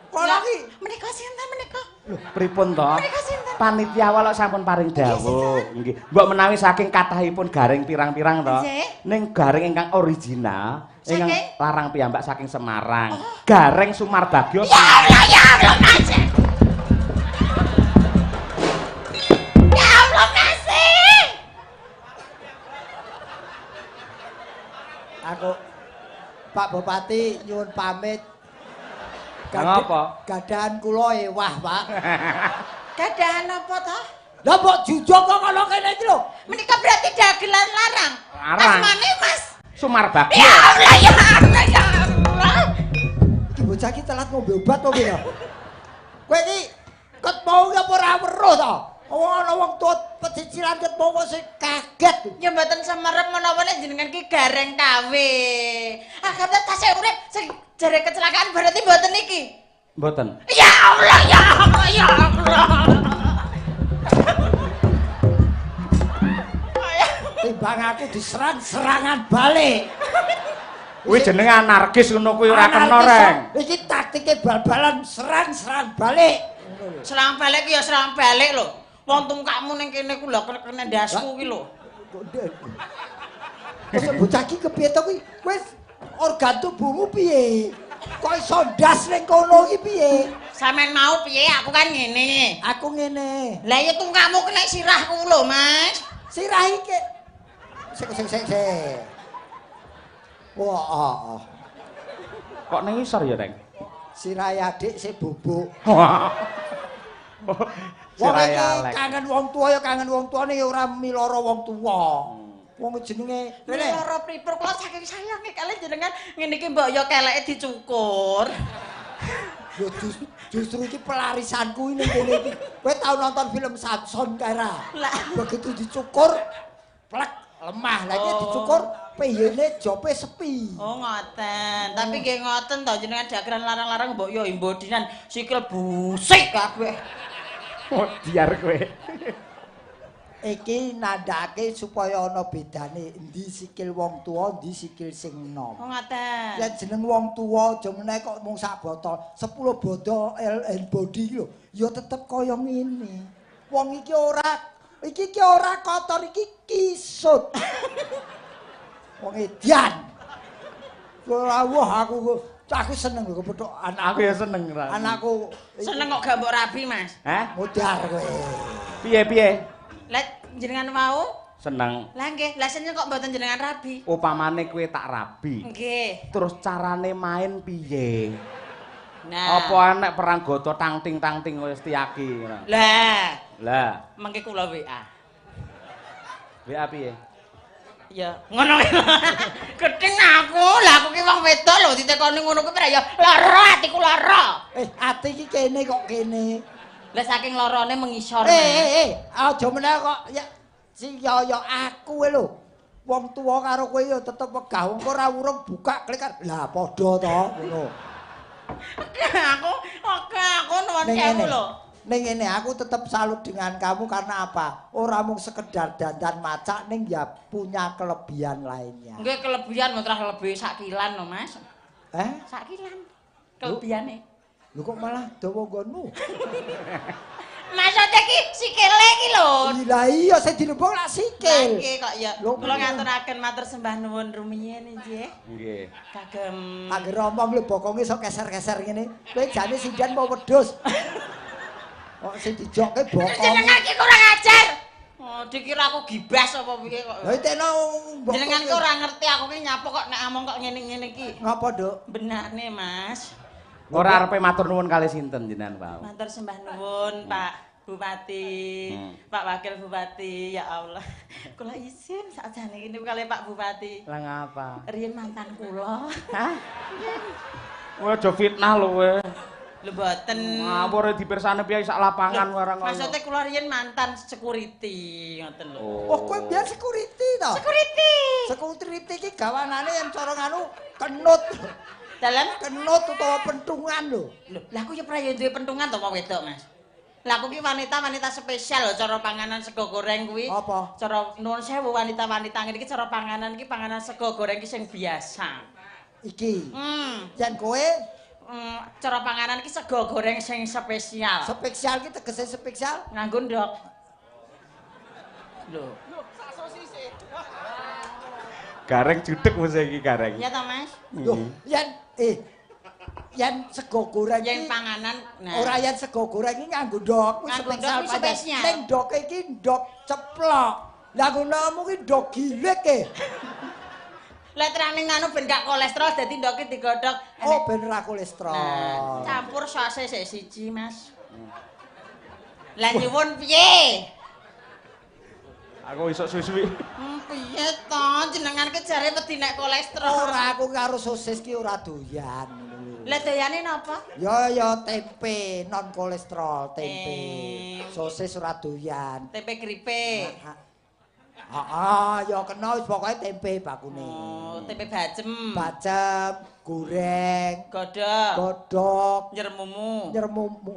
Kono iki menika sinten menika? Lho, pripun to? Menika sinten? Panitia walok sampun paring dawuh. Nggih. Mbok menawi saking kathahipun gareng pirang-pirang to. Ning gareng ingkang original, ingkang larang piyambak saking Semarang. Gareng Sumarbagio. Ya Allah, ya Allah, Mas. Ya Allah, Mas. Aku Pak Bupati nyuwun pamit. Ngapa? Gadahan kula ewah, Pak. Gadahan apa to? Lah mbok jujug kok kono kene iki lho. Menika berarti dagelan larang. Larang. Asmane Mas Sumarbagio. Ya Allah, ya Allah, ya Allah. Iki bocah iki telat ngombe obat to piye? Kowe iki ket mau apa ora weruh to? Wong ana wong tuwa pecicilan ket mongko sing kaget. Ya mboten semerep menawa nek jenengan ki Gareng KW. Agate tasih urip sing jare kecelakaan berarti mboten iki. Mboten. Ya Allah, ya Allah, ya Allah. Timbang aku diserang serangan balik. Kuwi jenenge anarkis ngono kuwi ora kena, Reng. Iki taktike bal-balan serang-serang balik. Serang balik ya serang balik lho. Wong tungkakmu ning kene ku lho kena ndasku ki lho. Wis bocah iki kepiye to kuwi? Wis organ tubuhmu piye? Kok iso ndas ning kono iki piye? Sampeyan mau piye? Aku kan ngene. Aku ngene. Lah ya tungkakmu kena sirahku lho, Mas. Sirah iki. Sik sik sik sik. Wah. Kok ning isor ya, Reng? Sirahe adik sik bubuk. Wong iki kangen wong tuwa ya kangen wong tuane ya ora miloro wong tuwa. Wong jenenge rene. Miloro pripur kula saking sayange kali jenengan ngene iki mbok ya keleke dicukur. Yo justru iki pelarisanku ning kene iki. Kowe tau nonton film Samson kae ra? Begitu dicukur plek lemah. Lah iki dicukur piyene jope sepi. Oh ngoten. Tapi nggih ngoten to jenengan dageran larang-larang mbok yo imbodinan sikil busik kabeh. Oh, biar kowe. Iki nandhake supaya ana bedane endi sikil wong tuwa, endi sikil sing enom. Oh ngoten. Yen jeneng wong tuwa aja meneh kok mung sak botol, 10 botol LN body lho, ya tetep kaya ngene. Wong iki ora iki ki ora kotor, iki kisut. Wong edian. Wah aku seneng lho kepethuk anakku ya seneng ra. Anakku seneng kok gak mbok rabi, Mas. Hah? Modar kowe. Piye-piye? Lah jenengan mau seneng. Lah nggih, lah seneng kok mboten jenengan rabi. Upamane kowe tak rabi. Nggih. Terus carane main piye? Nah. Apa enek perang goto tangting-tangting kaya Setyaki ngono. Lah. Lah, mengke kula WA. WA piye? Ya, ngono. Gedeng aku, lah aku ki wong wedok lho ditekoni ngono kuwi ya lara atiku lara. Ati iki kene kok kene. Lah saking larane mengisor. Aja meneh kok ya si yo aku lho. Wong tuwa karo kowe ya tetep wegah wong ora urung buka klik. Lah padha to ngono. Aku aku nuwun sewu lho. Ning ngene aku tetep salut dengan kamu karena apa? Ora mung sekedar dandan macak ning ya punya kelebihan lainnya. Nggih kelebihan mung lebih sak kilan lho, Mas. Eh? Sak kilan. Kelebihane. Lho kok malah dawa nggonmu? Maksud iki sikile iki lho. Lah iya sing dilebok lak sikil. Nggih kok ya. Kula ngaturaken matur sembah nuwun rumiyin nggih. Nggih. Kagem. Angger omong lho bokonge sok keser-keser ngene. Kowe jane sinden apa wedhus? Kok sing dijokke bokong. Jenengan iki kurang ajar. Oh, dikira aku gibas apa piye kok. Lah itekno jenengan ki ora ngerti aku ki nyapa kok nek among kok ngene-ngene iki. Ngapa, Nduk? Benakne, Mas. Ora arepe matur nuwun kali sinten jenengan, Pak? Matur sembah nuwun, Pak Bupati, Pak Wakil Bupati, ya Allah. Kula izin sakjane iki kali Pak Bupati. Lah ngapa? Riyen mantan kula. Hah? Kowe aja fitnah lho kowe. Lho mboten. Ngawur dipirsani piye sak lapangan warang ngono. Maksude kula riyen mantan security ngoten lho. Oh, kowe biyen security to? Security. Security iki gawanane yen cara nganu kenut. Dalam kenut utawa pentungan lho. Lho, lah aku ya prayo duwe pentungan to wong wedok, Mas. Lah aku ki wanita-wanita spesial lho cara panganan sego goreng kuwi. Apa? Cara nuwun sewu wanita-wanita ngene iki cara panganan iki panganan sego goreng iki sing biasa. Iki. Yen kowe cara panganan iki sego goreng sing spesial. Spesial ki tegese spesial? Nganggo ndok. Lho, sak sosise. Gareng judeg mesti iki gareng. Iya ta, Mas? Lho, yen yen sego goreng yen panganan nah. Ora yen sego goreng iki nganggo ndok kuwi spesial pancen. Ning ndoke iki ndok ceplok. Lah ngonomu ki ndok gilik e. Lah terang ning anu ben gak kolesterol dadi ndoke digodhog. Oh, ben ora kolesterol. Nah, campur sose sik siji, Mas. Lah nyuwun piye? Aku iso suwi-suwi. Piye to jenengan ki jare wedi nek kolesterol. Ora aku karo sosis ki ora doyan. Lah doyane napa? Ya ya tempe non kolesterol, tempe. Sosis ora doyan. Tempe keripik. Heeh, ya kena wis pokoke tempe bakune. Oh, tempe bacem. Bacem, goreng, Godhog, godhog, nyermumu. Nyermumu.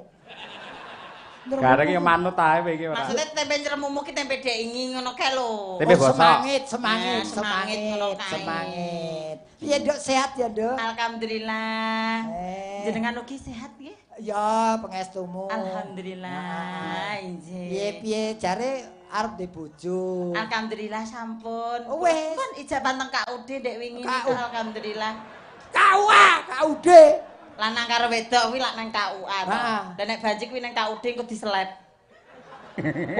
Gareng ya manut ae kowe iki ora. Maksudnya tempe nyermumu ki tempe dek ingi ngono kae lho. Tempe Oh, bosok. semangit, semangit, Nah, semangit ngono semangit, kae. Semangit. Piye, Nduk, sehat ya, Nduk? Alhamdulillah. Jenengan ugi sehat nggih? Ya, pengestumu. Alhamdulillah. Injih. Piye piye jare arep duwe bojo. Alhamdulillah sampun. Oh, wes. Pun ijaban teng KUD ndek wingi niku alhamdulillah. KUA, KUD. Lanang karo wedok kuwi lak nang KUA to. Ha. Lah nek banci kuwi nang KUD engko diseleb.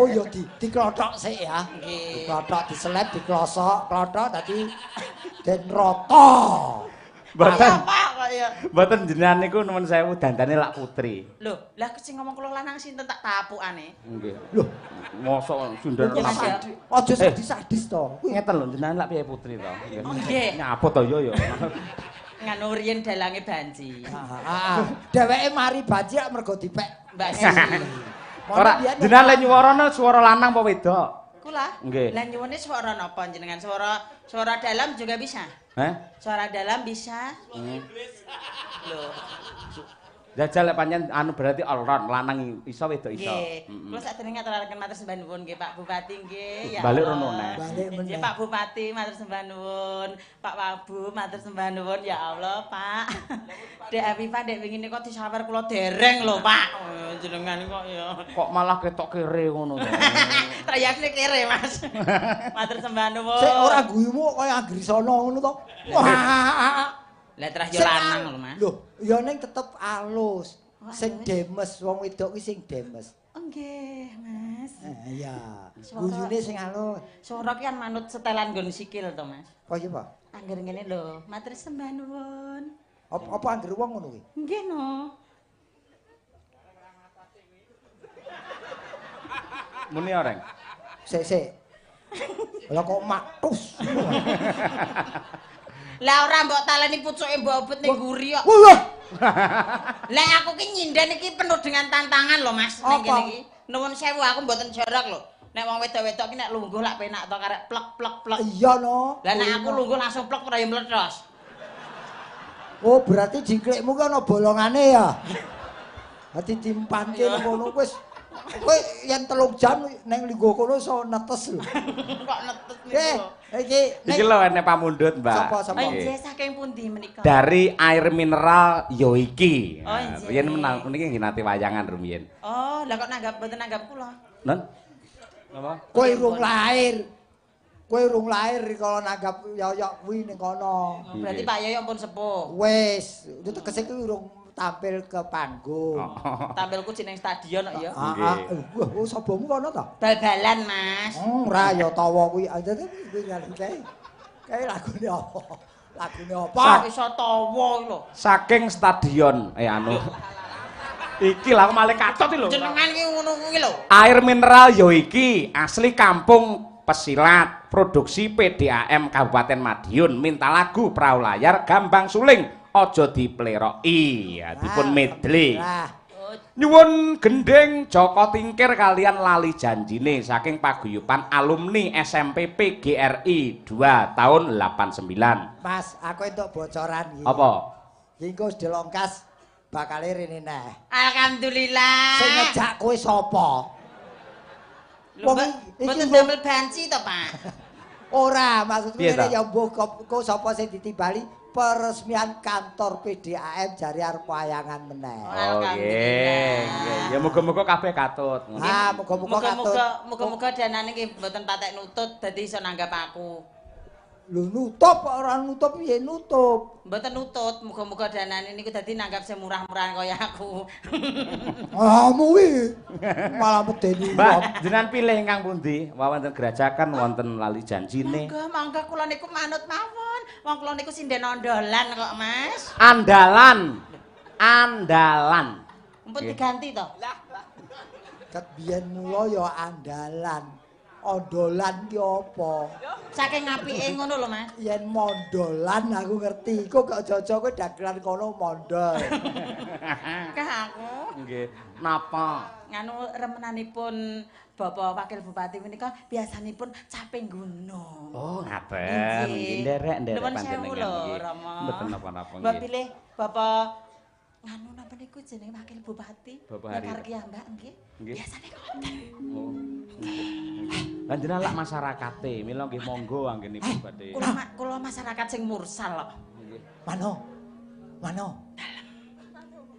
Oh ya diklothok sik ya. Nggih. Diklothok, diseleb, diklosok, klothok dadi den rata. Mboten. Apa kok ya? Mboten jenengan niku nuwun sewu dandane lak putri. Lho, lah sing ngomong kula lanang sinten tak tapukane? Nggih. Loh, Mosok sundel Mas, apa? ya. Aja sadis-sadis to. Kuwi Ngeten lho jenengan lak piye putri to? Oh, nggih. Nyapa to yo yo. Nganu riyen dalange banci. Heeh. Dheweke mari banci lak mergo dipek Mbak Esi. Ora jenengan lek nyuwarane swara lanang apa wedok? Kula? Nggih. Lah nyuwune swara napa jenengan? Swara suara dalam juga bisa? Heh? Suara dalam bisa? Lho. Jajal lek pancen anu berarti all round lanang iso wedok iso. Nggih. Kula sakderenge ngaturaken matur sembah nuwun nggih Pak Bupati nggih. Ya Balik Allah. rono neh. Balik meneh. Nggih Pak Bupati matur sembah nuwun, Pak Wabu matur sembah nuwun ya Allah Pak. Dek Afifah dek wingi kok disawer kula dereng lho Pak. Oh, jenengan kok ya. Kok malah ketok kere ngono to. Trayasne kere Mas. Matur sembah nuwun. Sik ora guyumu kaya Anggrisana ngono to. Wah. Lah terah yo lanang lho Mas. Lho, ya ning tetep alus. Oh, Sing alus. demes wong wedok ki sing demes. Oh, nggih Mas. Iya. Guyune sing alus. Suara ki kan manut setelan nggon sikil to Mas. Apa iki, Pak? Angger ngene lho, matur sembah nuwun. Apa angger wong ngono kuwi? Nggih no. Muni oreng. Sik sik. Lah kok maktus. Lah ora mbok taleni pucuke mbok obet ning guri kok. Wah. Lah aku ki nyinden iki penuh dengan tantangan lho Mas ning Apa? kene iki. Nuwun sewu aku mboten jorok lho. Nek wong wedok-wedok ki nek lungguh lak penak to karek plek plek plek. Iya no. Lah nek aku lungguh langsung plek ora ya meletos. Oh, berarti jingklikmu ki ana bolongane ya. Dadi timpanke nang kono wis kowe yen 3 jam neng linggo kono iso netes lho. Kok netes niku lho. Iki Iki lho enek pamundhut, Mbak. Sapa, sapa? Oh nggih saking pundi menika? Dari air mineral Yoiki. Oh, nggih. Riyen meniki nggih nate wayangan rumiyin. Oh, lah kok nanggap mboten nanggap kula. Non? Napa? Kowe urung lahir. Kowe urung lahir kalau nanggap yoyok kuwi ning kono. Oh, berarti Pak Yoyok pun sepuh. Wis, itu tegese kuwi urung tampil ke panggung. Oh. Tampilku jeneng stadion kok ya. Heeh. Wah, oh, sobomu kono ta? Bal-balan, Mas. Ora ya tawa kuwi. Kuwi kae. Kae lagune apa? Lagune apa? Kok iso tawa iki lho. Saking stadion anu. Iki lah aku malah kacot iki lho. Jenengan ki ngono kuwi lho. Air mineral Yoiki asli kampung Pesilat, produksi PDAM Kabupaten Madiun, minta lagu Perahu Layar Gambang Suling, aja dipleroki. Ya, dipun medley. Lah, Nyuwun gending Joko Tingkir kalian lali janjine saking paguyuban alumni SMP PGRI 2 tahun 89. Mas, aku entuk bocoran iki. Apa? Iki engko wis dilongkas bakale rene neh. Alhamdulillah. Sing ngejak kowe sapa? Lho, Wong Mbak, iki mboten damel banci to, Pak? Ora, maksudku Piye ngene ta? ya mbuh kok sapa sing ditimbali peresmian kantor PDAM jare arep wayangan meneh. Oh, nggih, nggih. Ya muga-muga kabeh katut. Ah, muga-muga katut. Muga-muga muga-muga danane nggih mboten patek nutut dadi iso nanggap aku. Lho nutup kok ora nutup piye nutup. Mboten nutut, muga-muga danane niku dadi nanggap sing murah-murahan kaya aku. Ah, kuwi malah medeni wong. Mbak, jenengan pilih ingkang pundi? Wah, wonten Grajagan, wonten lali janjine. Monggo, monggo kula niku manut mawon. Wong kula niku sinden ondolan kok, Mas. Andalan. Andalan. Mumpun diganti to. Ket biyen mula ya andalan. Ondolan ki apa? Saking apike ngono lho, Mas. Yen mondolan aku ngerti. Kok aja-aja kowe dagelan kono mondol. Kah aku. Nggih. Napa? Nganu remenanipun Bapak Wakil Bupati menika biasanipun caping gunung. Oh, ngaten. Nggih, nderek-nderek panjenengan nggih. Mboten napa-napa nggih. Mbok pilih Bapak nganu napa niku jenenge Wakil Bupati? Nyekar kiyambak nggih. Biasane ngoten. Oh. Lah jenengan lak masyarakate, mila nggih monggo anggenipun badhe. Kula masyarakat sing mursal kok. Nggih. Mano. Mano. Dalem.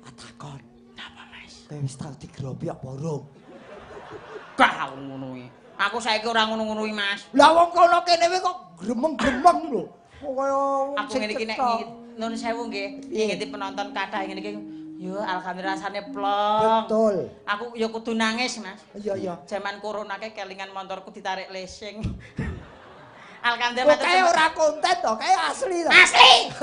Atakon. Napa, Mas? Kowe wis tau digrobi apa urung? Gak aku ngono kuwi. Aku saiki ora ngono-ngono kuwi, Mas. Lah wong kono kene kuwi kok gremeng-gremeng lho. Kaya aku ngene iki nek nuwun sewu nggih, ngingeti penonton kathah ngene iki yo alhamdulillah rasane plong. Betul. Aku yo kudu nangis, Mas. Iya, iya. Jaman corona ke kelingan montorku ditarik leasing. Alhamdulillah. Kok kae ora konten to, kae asli to. Asli.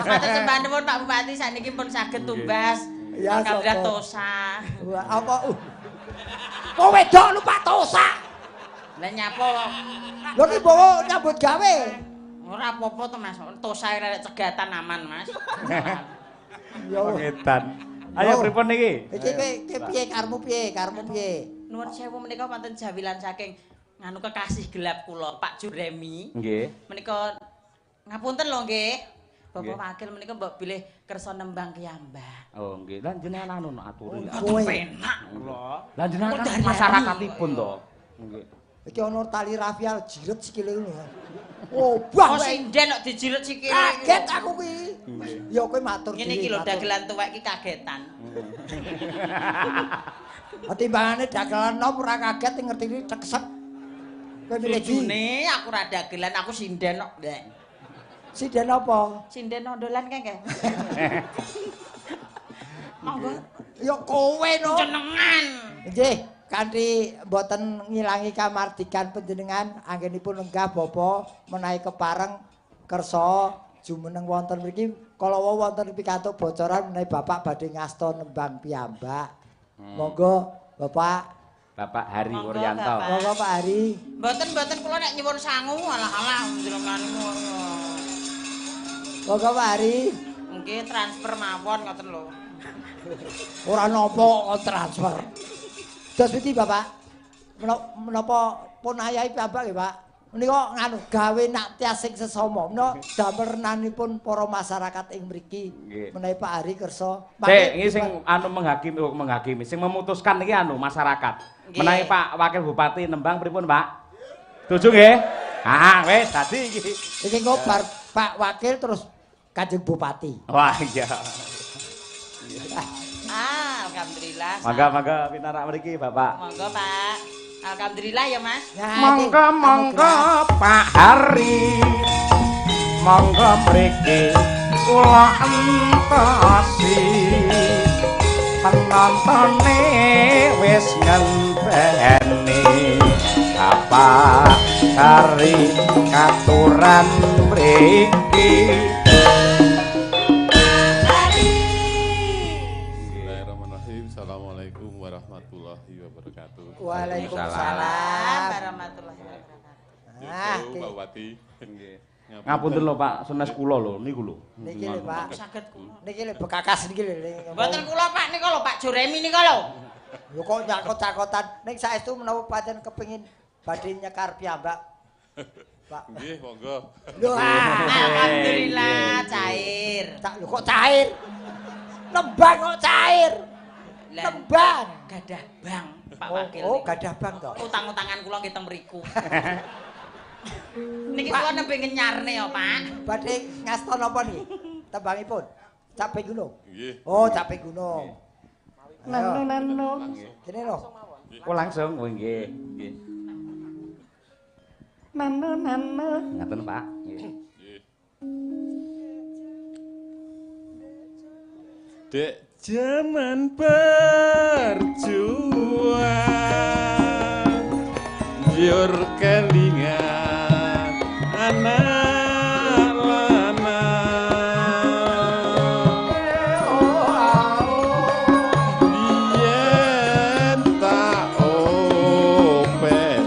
Matur sembah nuwun Pak Bupati sakniki pun saged tumbas. Alhamdulillah tosa. Wah, apa? Wong wedok lupa tosa. Lah nyapa kok? Lho ki bawa nyambut gawe. Ora apa-apa to, Mas. Tosa nek cegatan aman, Mas. Yo ngedan. Ayo pripun niki? Iki piye karepmu piye? Karepmu piye? Nuwun sewu menika wonten jawilan saking nganu kekasih gelap kula, Pak Juremi. Nggih. Menika ngapunten lho nggih. Bapak Wakil menika mbok bilih kersa nembang kiyambak. Oh nggih. Lah jenengan anu aturi. Kowe penak kula. Lah jenengan kan masyarakatipun to. Nggih. Iki ana tali rafia jiret sikile ngono. Obah wae. Oh sinden kok dijiret sikile. Kaget aku kuwi. Ya kowe matur dhewe. Ngene iki lho dagelan tuwek iki kagetan. Timbangane dagelan nom ora kaget ngerti iki ceksek. Kowe milih ndi? Aku ora dagelan, aku sinden kok. Sinden apa? Sinden ondolan kae nggih. Monggo. Ya kowe no. Jenengan. Nggih, kanthi mboten ngilangi kamardikan panjenengan anggenipun lenggah bapa menawi kepareng kersa jumeneng wonten mriki kala wau wonten pikantuk bocoran menawi bapak badhe ngasta nembang piyambak. Monggo Bapak. Bapak Hari Wuryanto. Monggo Pak Hari. Mboten-mboten kula nek nyuwun sangu alah-alah jenengan. Monggo Pak Hari. Nggih transfer mawon ngoten lho. Ora napa kok transfer. Dos pundi Bapak? Menapa pun ayahi piyambak nggih Pak? Menika nganu gawe naktias sing sesama. Menika damerenanipun para masyarakat ing mriki. Menawi Pak Hari kersa. Sik, iki sing anu menghakimi, sing memutuskan iki anu masyarakat. Menawi Pak Wakil Bupati nembang pripun, Pak? Setuju nggih? Ah, wis dadi iki. Iki engko bar Pak Wakil terus Kanjeng Bupati. Wah, iya. Ah, alhamdulillah. Mangga-mangga pinarak mriki, Bapak. Monggo, Pak. Alhamdulillah ya, Mas. Monggo monggo Pak Hari. Monggo mriki kula entosi. Penontone wis ngenteni. Bapak Hari katuran mriki. Bismillahirrahmanirrahim. Assalamualaikum warahmatullahi wabarakatuh. Waalaikumsalam warahmatullahi wabarakatuh. Ah, Pak Bupati. Nggih. Ngapunten lho Pak, senes kula lho niku lho. Niki lho Pak. Saged kula. Niki lho bekakas niki lho. Mboten kula Pak nika lho Pak Juremi nika lho. Lho kok nyakot-cakotan. Ning saestu menawa pancen kepengin badhe nyekar piyambak. Pak. Nggih, monggo. Lho alhamdulillah cair. Cak lho kok cair? Nembang kok cair. Nembang. Gadah bank Pak Wakil. Oh, gadah bank to. Utang-utangan kula nggih teng mriku. Niki kula nembe ngenyarne ya, Pak. Badhe ngasta napa niki? Tembangipun. Cape Gunung. Nggih. Oh, Cape Gunung. Nanu nanu. Kene lho. Oh, langsung. Oh, nggih, nggih. Nanu nanu. Ngaten, Pak. Nggih. Dek jaman berjuang njur kelingan anak lanang yen tak openi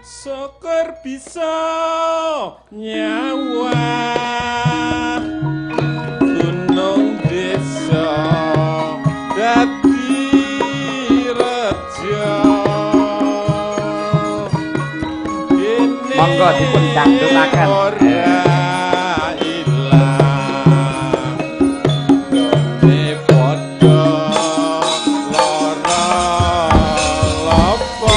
Syukur bisa nyawa gunung desa dadi reja. Monggo dipun dangdutaken. Ora ilang dene padha lara lapa.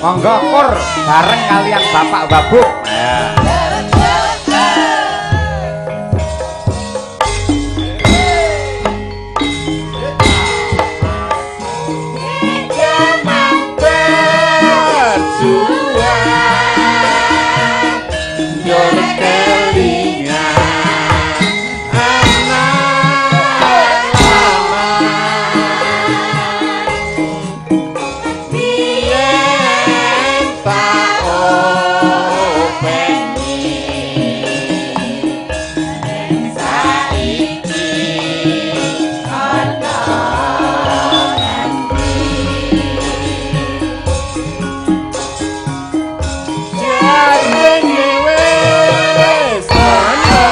Monggo kur bareng kalian Bapak Wabuk. Berjuang njur kelingan anak lanang biyen tak openi saiki ana ngendi. Jarene wis ana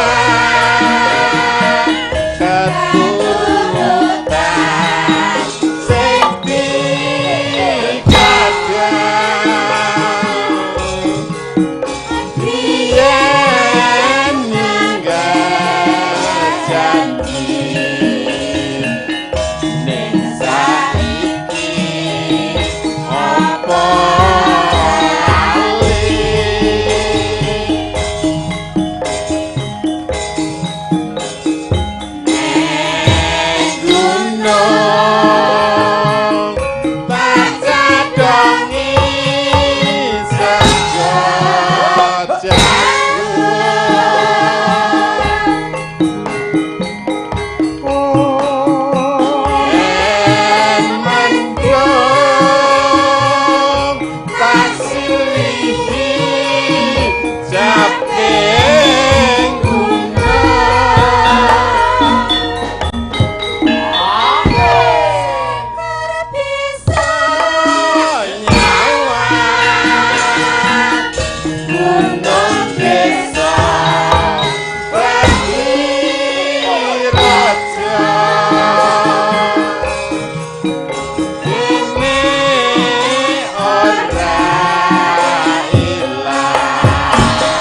keturutan sing dikadang biyen ninggal janji ning saiki apa lali. Gunung tak cadongi sego jagung yen mendung tak silihi japing gunung. Nyawa gunung desa dadi raja dene ora ilang padha lara.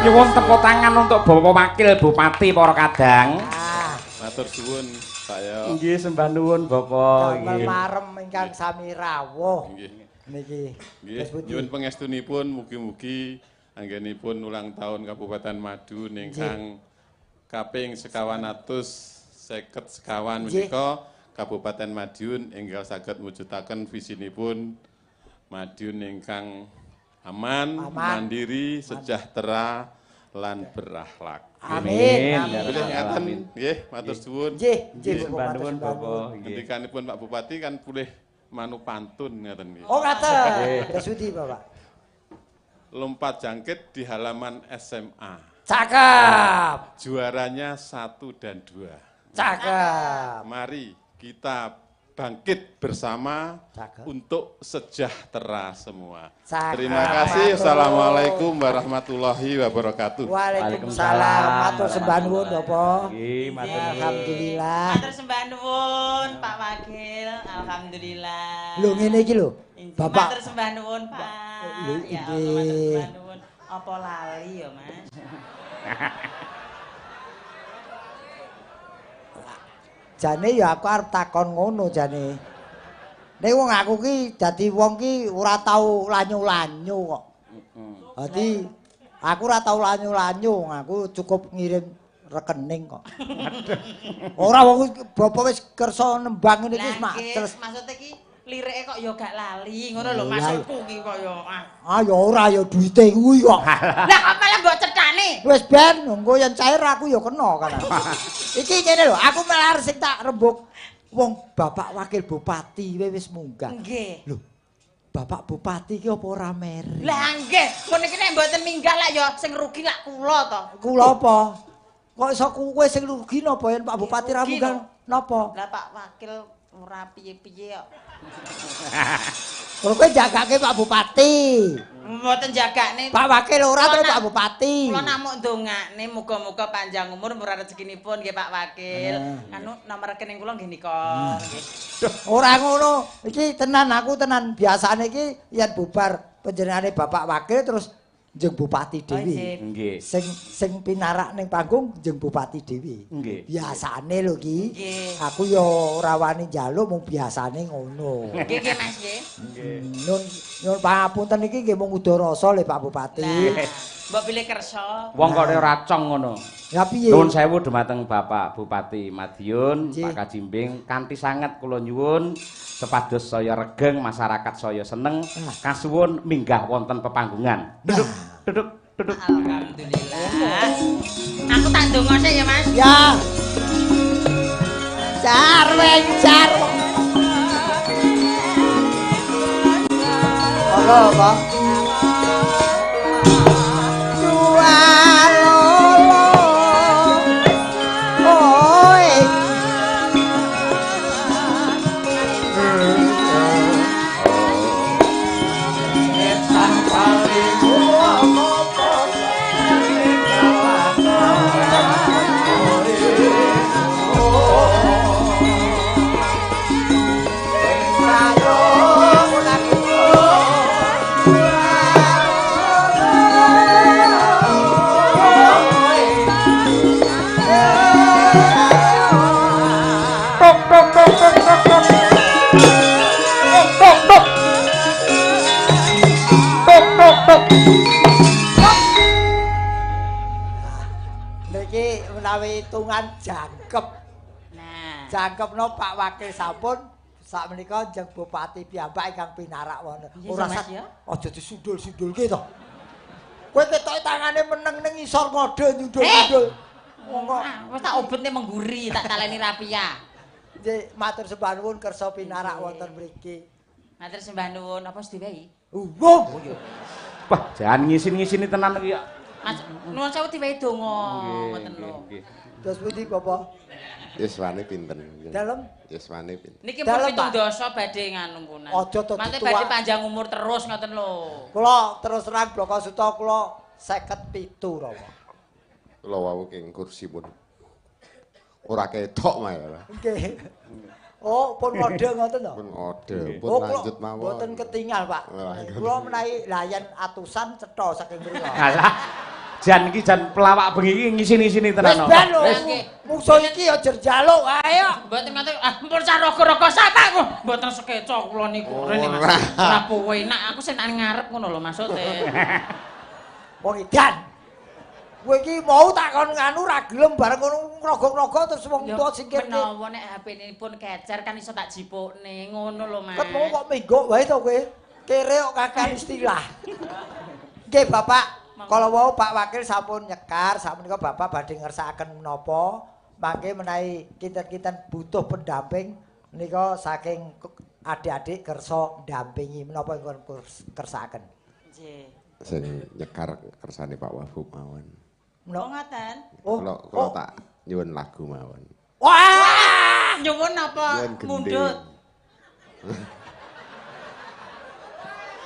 Nyuwun tepuk tangan untuk Bapak Wakil Bupati para kadang. Ah, Matur suwun saya. Nggih, sembah nuwun Bapak. damel marem ingkang sami rawuh. Nggih. Niki. Nggih, Terus pundi? nyuwun pangestunipun mugi-mugi anggenipun ulang tahun Kabupaten Madiun ingkang kaping 954 Nggih. menika Kabupaten Madiun enggal saged mujudaken visinipun Madiun ingkang aman, Aman. mandiri, sejahtera lan berakhlak. Amin. Amin. Amin. Bilih ngaten nggih, matur suwun. Nggih, nggih Nggih, Bapak sembah matur nuwun sembah Bapak. nuwun. Nggih. Ngendikanipun Pak Bupati kan pulih manu pantun ngaten nggih. Oh ngaten. Terus pundi Bapak? Lompat jangkit di halaman SMA. Cakep. Juaranya 1 dan 2. Cakep. Mari kita bangkit bersama Cakep. untuk sejahtera semua. Cakep. Terima kasih. Assalamualaikum warahmatullahi wabarakatuh. Waalaikumsalam. Matur sembah nuwun Bapak. Nggih, matur nuwun. Alhamdulillah. Matur sembah nuwun Pak Wakil, alhamdulillah. Lho ngene iki lho. Bapak Matur sembah nuwun Pak. Lho, Ya Allah, matur nggih. sembah nuwun. Apa lali ya, Mas? Jane ya aku arep takon ngono jane. Nek wong aku ki dadi wong ki ora tau lanyu-lanyu kok. Dadi aku ora tau lanyu-lanyu, aku cukup ngirim rekening kok. Ora wong bapak wis kersa nembang ngene iki wis mates. Maksude iki lirike kok ya gak lali ngono lho maksudku ki kok ya. Ah ya ora ya duwite kuwi kok. Lah kok malah mbok cethane? Wis ben engko yen cair aku ya kena kan. Iki ngene lho, aku malah sing tak rembug wong Bapak Wakil Bupati wis munggah. Nggih. Lho, Bapak Bupati ki apa ora meri? Lah nggih, ngono iki nek mboten minggah lak ya sing rugi lak kula to. Kula apa? Kok iso kowe sing rugi napa yen Pak Bupati ra munggah napa? Lah Pak Wakil ora piye-piye kok. Kula kowe jagake Pak Bupati. Mboten jagakne. Pak Wakil ora to Pak Bupati. Kula namung ndongakne muga-muga panjang umur murah rezekinipun nggih Pak Wakil. Anu nomor rekening kula nggih nika. Nggih. Ora ngono. Iki tenan aku tenan biasane iki yen bubar panjenengane Bapak Wakil terus njeng Bupati dhewe. Nggih. Sing pinarak ning panggung njeng Bupati dhewe. Nggih. Biasane lho ki. Aku ya ora wani njaluk mung biasane ngono. Nggih nggih Mas nggih. Nggih. Nyun pangapunten iki nggih mung uda rasa lho Pak Bupati. Mbok pilih kersa. Wong kok ora cong ngono. Ya piye? Nuwun sewu dumateng Bapak Bupati Madiun, Pak Kajimbing, kanthi sanget kula nyuwun sepados saya regeng masyarakat saya seneng kasuwun minggah wonten pepanggungan. Duduk, duduk, duduk. Alhamdulillah. Aku tak ndonga sik ya, Mas. Ya. Carweng car. Monggo, Pak. Niki menawi hitungan jangkep. Nah, jangkepno Pak Wakil sampun sakmenika njeng Bupati piyambak ingkang pinarak wonten. Ora sak aja disundul-sundulke to. Kowe ketoke tangane meneng ning ngisor ngode nyundul-nyundul. Wong kok wis tak obetne mengguri, tak taleni rapia. Nggih, matur sembah nuwun kersa pinarak wonten mriki. Matur sembah nuwun, apa diwehi? Wong. Wah, jan ngisin-ngisini tenan iki. Mas, nuwun sewu diwehi donga ngoten lho. Terus pundi Bapak? Yuswane pinten? Dalem? Yuswane pinten? Niki pun 7 dasa badhe nganu punan. Aja to Mate badhe panjang umur terus ngoten lho. Kula terus terang Bloko Suta kula 57 Rama. Kula wau ing kursi pun ora ketok malah. Nggih. Oh, pun ngode ngoten to? Pun ngode, pun lanjut mawon. Mboten ketinggal, Pak. Kula menawi layan atusan cetha saking mriku. Alah. Jan iki jan pelawak bengi iki ngisini-isini tenan. Wis ben lho. Mungsuh iki ya njaluk ae kok. Mboten ngoten. Ah, mpun saraga-raga sapa aku. Mboten sekeca kula niku. Rene Mas. Ora enak aku sing nang ngarep ngono lho maksude. Wong edan. Kowe iki mau tak kon nganu ra gelem bareng ngono ngrogo-ngrogo terus wong tuwa singkirke. Menawa nek HP-ne pun kecer kan iso tak jipukne ngono lho Mas. Ket mau kok menggok wae to kowe. Kere kok kakean istilah. Nggih Bapak, kala wau Pak Wakil sampun nyekar, sakmenika Bapak badhe ngersakaken menapa mangke menawi kinten-kinten butuh pendamping menika saking adik-adik kersa ndampingi menapa ingkang kersakaken. Nggih. Sing nyekar kersane Pak Wabub mawon. Oh ngoten. Kula tak nyuwun lagu mawon. Wah, nyuwun apa? Mundut.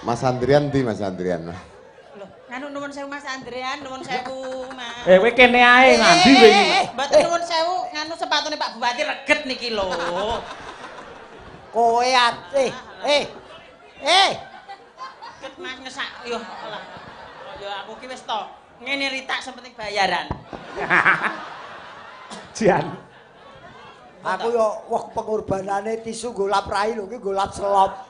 Mas Andrian ndi Mas Andrian? Lho, nganu nuwun sewu Mas Andrian, nuwun sewu Mas. Kowe kene ae ngandi kowe iki. Mboten nuwun sewu, nganu sepatune Pak Bupati reget niki lho. Kowe ate. Reget Mas ngesak yo Allah. Yo aku ki wis to. Ngene ritak sing penting bayaran. Jan. Aku yo wah pengorbanane tisu nggo lap rai lho ki nggo lap selop.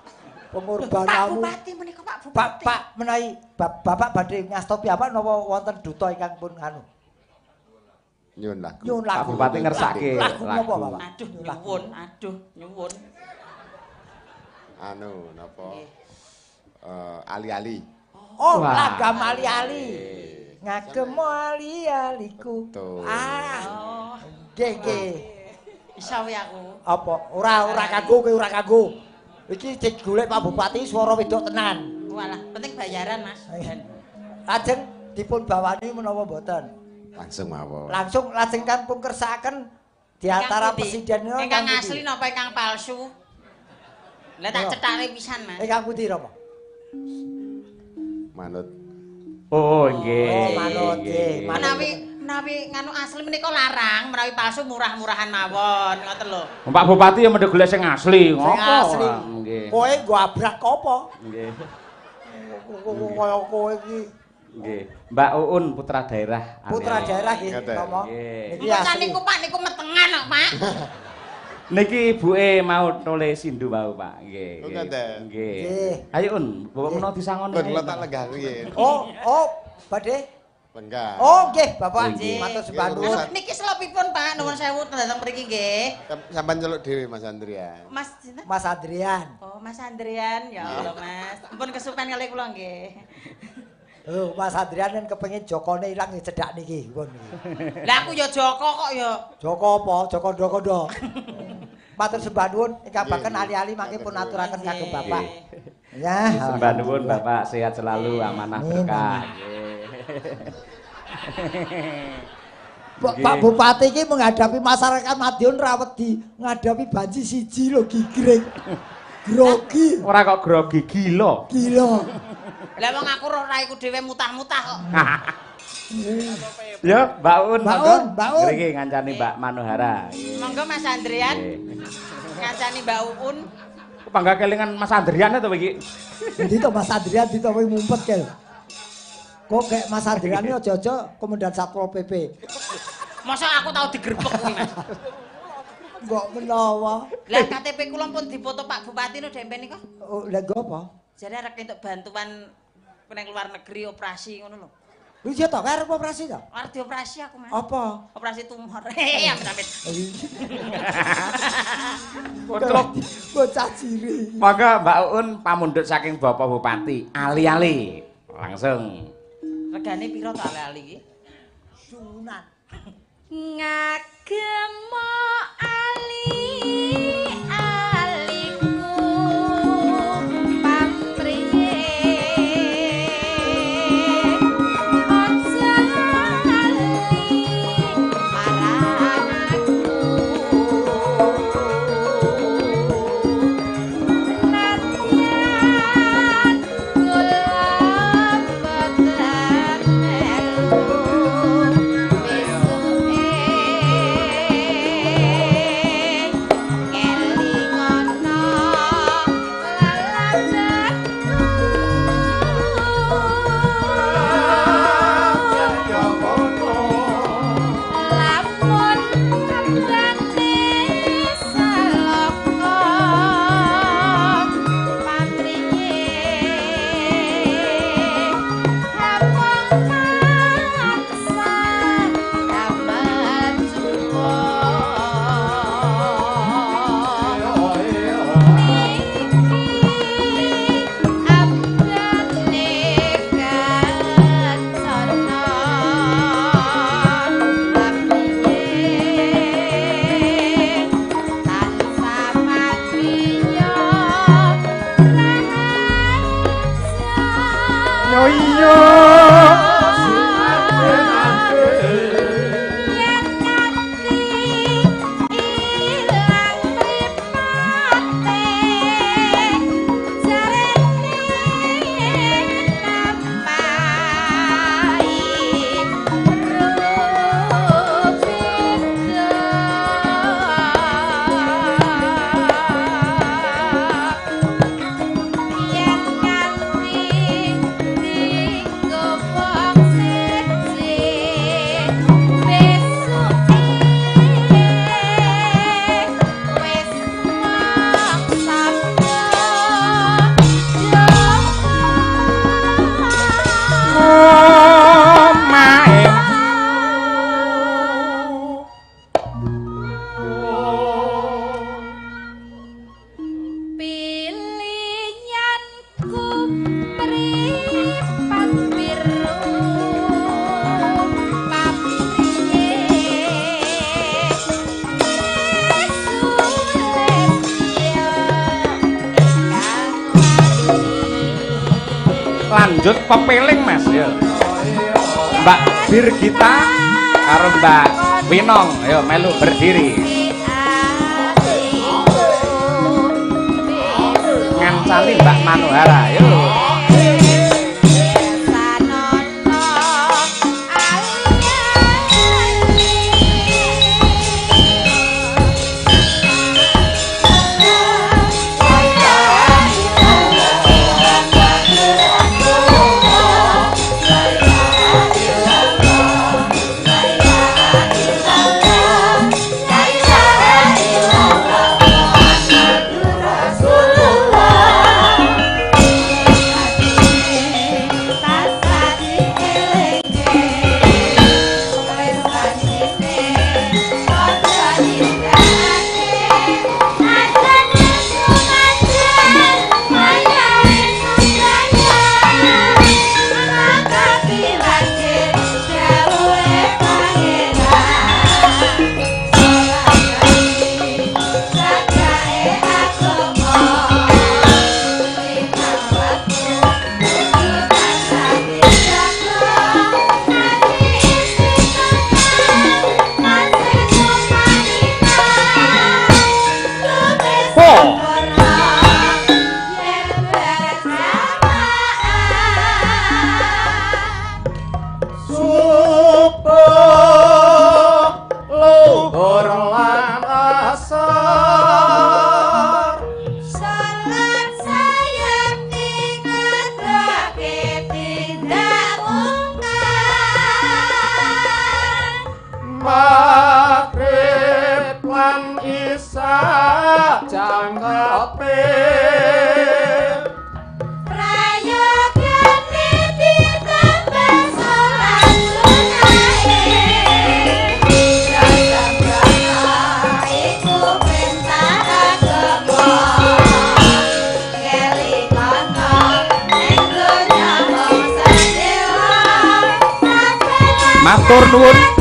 Pengorbananmu. Pak Bupati menika Pak Bupati. Pak, Pak menawi Bapak badhe ngasta piyambak napa wonten duta ingkang pun anu? Nyuwun lagu. Nyuwun lagu. Pak Bupati ngersake lagu napa, Bapak? Aduh nyuwun, aduh nyuwun. Anu napa? Ali-ali. Oh, lagam ali-ali. Ngagem ali-aliku. Ah. Nggih, nggih. Iso wae aku. Apa? Ora kanggo kowe, ora kanggo. Iki digolek Pak Bupati swara wedok tenan. Walah, penting bayaran, Mas. Lajeng dipun bawani menapa mboten? Langsung mawon. Langsung lajeng kan pun kersakaken di antara presiden ingkang asli napa ingkang palsu? Lah tak cethake pisan, Mas. Ingkang pundi, Rama? Manut. Oh, nggih. Oh, manut nggih. Menawi nganu asli menika larang, menawi palsu murah-murahan mawon, ngoten lho. Pak Bupati ya mendhe golek sing asli, Sing ngopo? asli. Nggih. Kowe nggo abrak apa? Nggih. Kaya kowe iki. Nggih. Mbak Uun putra daerah. Putra daerah nggih, Rama. Nggih. Niki niku Pak niku metengan kok, Pak. Niki ibuke mau tole sindu wau, Pak. Nggih. Nggih. Ayo Un, bapak menawa disangon. Pun kula tak lenggah riyin. Oh, oh, badhe lenggah. Oh, nggih, Bapak. Matur sembah nuwun. Niki selopipun, Pak, nuwun sewu dhateng mriki nggih. Sampeyan celuk dhewe Mas Andrian. Mas sinten? Mas Andrian. Oh, Mas Andrian. Ya Allah, Mas. Ampun kesupen kalih kula nggih. Oh, Mas Andrian yen kepengin jokone ilang nggih cedhak niki, pun niki. Lah aku ya Joko kok ya. Joko apa? Joko kondo-kondo. Matur sembah nuwun ingkang baken ali-ali mangke pun aturaken kagem Bapak. Ya, sembah nuwun Bapak, sehat selalu, amanah berkah. Pak Bupati iki menghadapi masyarakat Madiun ra wedi, menghadapi banci siji lho gigring. Grogi. Ora kok grogi, gila. Gila. Lah wong aku roh raiku dhewe mutah-mutah kok. Ya, Mbak Un, Mbak Un, Mbak Un. Ngriki ngancani Mbak Manohara. Monggo Mas Andrian. Ngancani Mbak Uun. Kok bangga kelingan Mas Andrian to iki? Endi to Mas Andrian ditowe ngumpet kel. Kok kayak Mas Andrian iki aja-aja komandan Satpol PP. Masa aku tau digerebek kuwi, Mas. Mbok menawa. Lah KTP kula pun dipoto Pak Bupati no dempen niku. Oh, lha nggo apa? Jare arek entuk bantuan nang luar negeri operasi ngono lho. Lho iya to, arep operasi to? Arep dioperasi aku, Mas. Apa? Operasi tumor. Hehe, amit-amit. Kocok bocah ciri. Monggo Mbak Uun pamundhut saking Bapak Bupati, ali-ali. Langsung. Regane piro to ali-ali iki? Sunan. Ngagem ali aliku pamriye aja lali marang aku nadyan kula boten melu besuke. Lanjut pepeling Mas ya. Mbak Birgita karo Mbak Winong, ayo melu berdiri. Ngancani Mbak Manohara, ayo. Matur nuwun.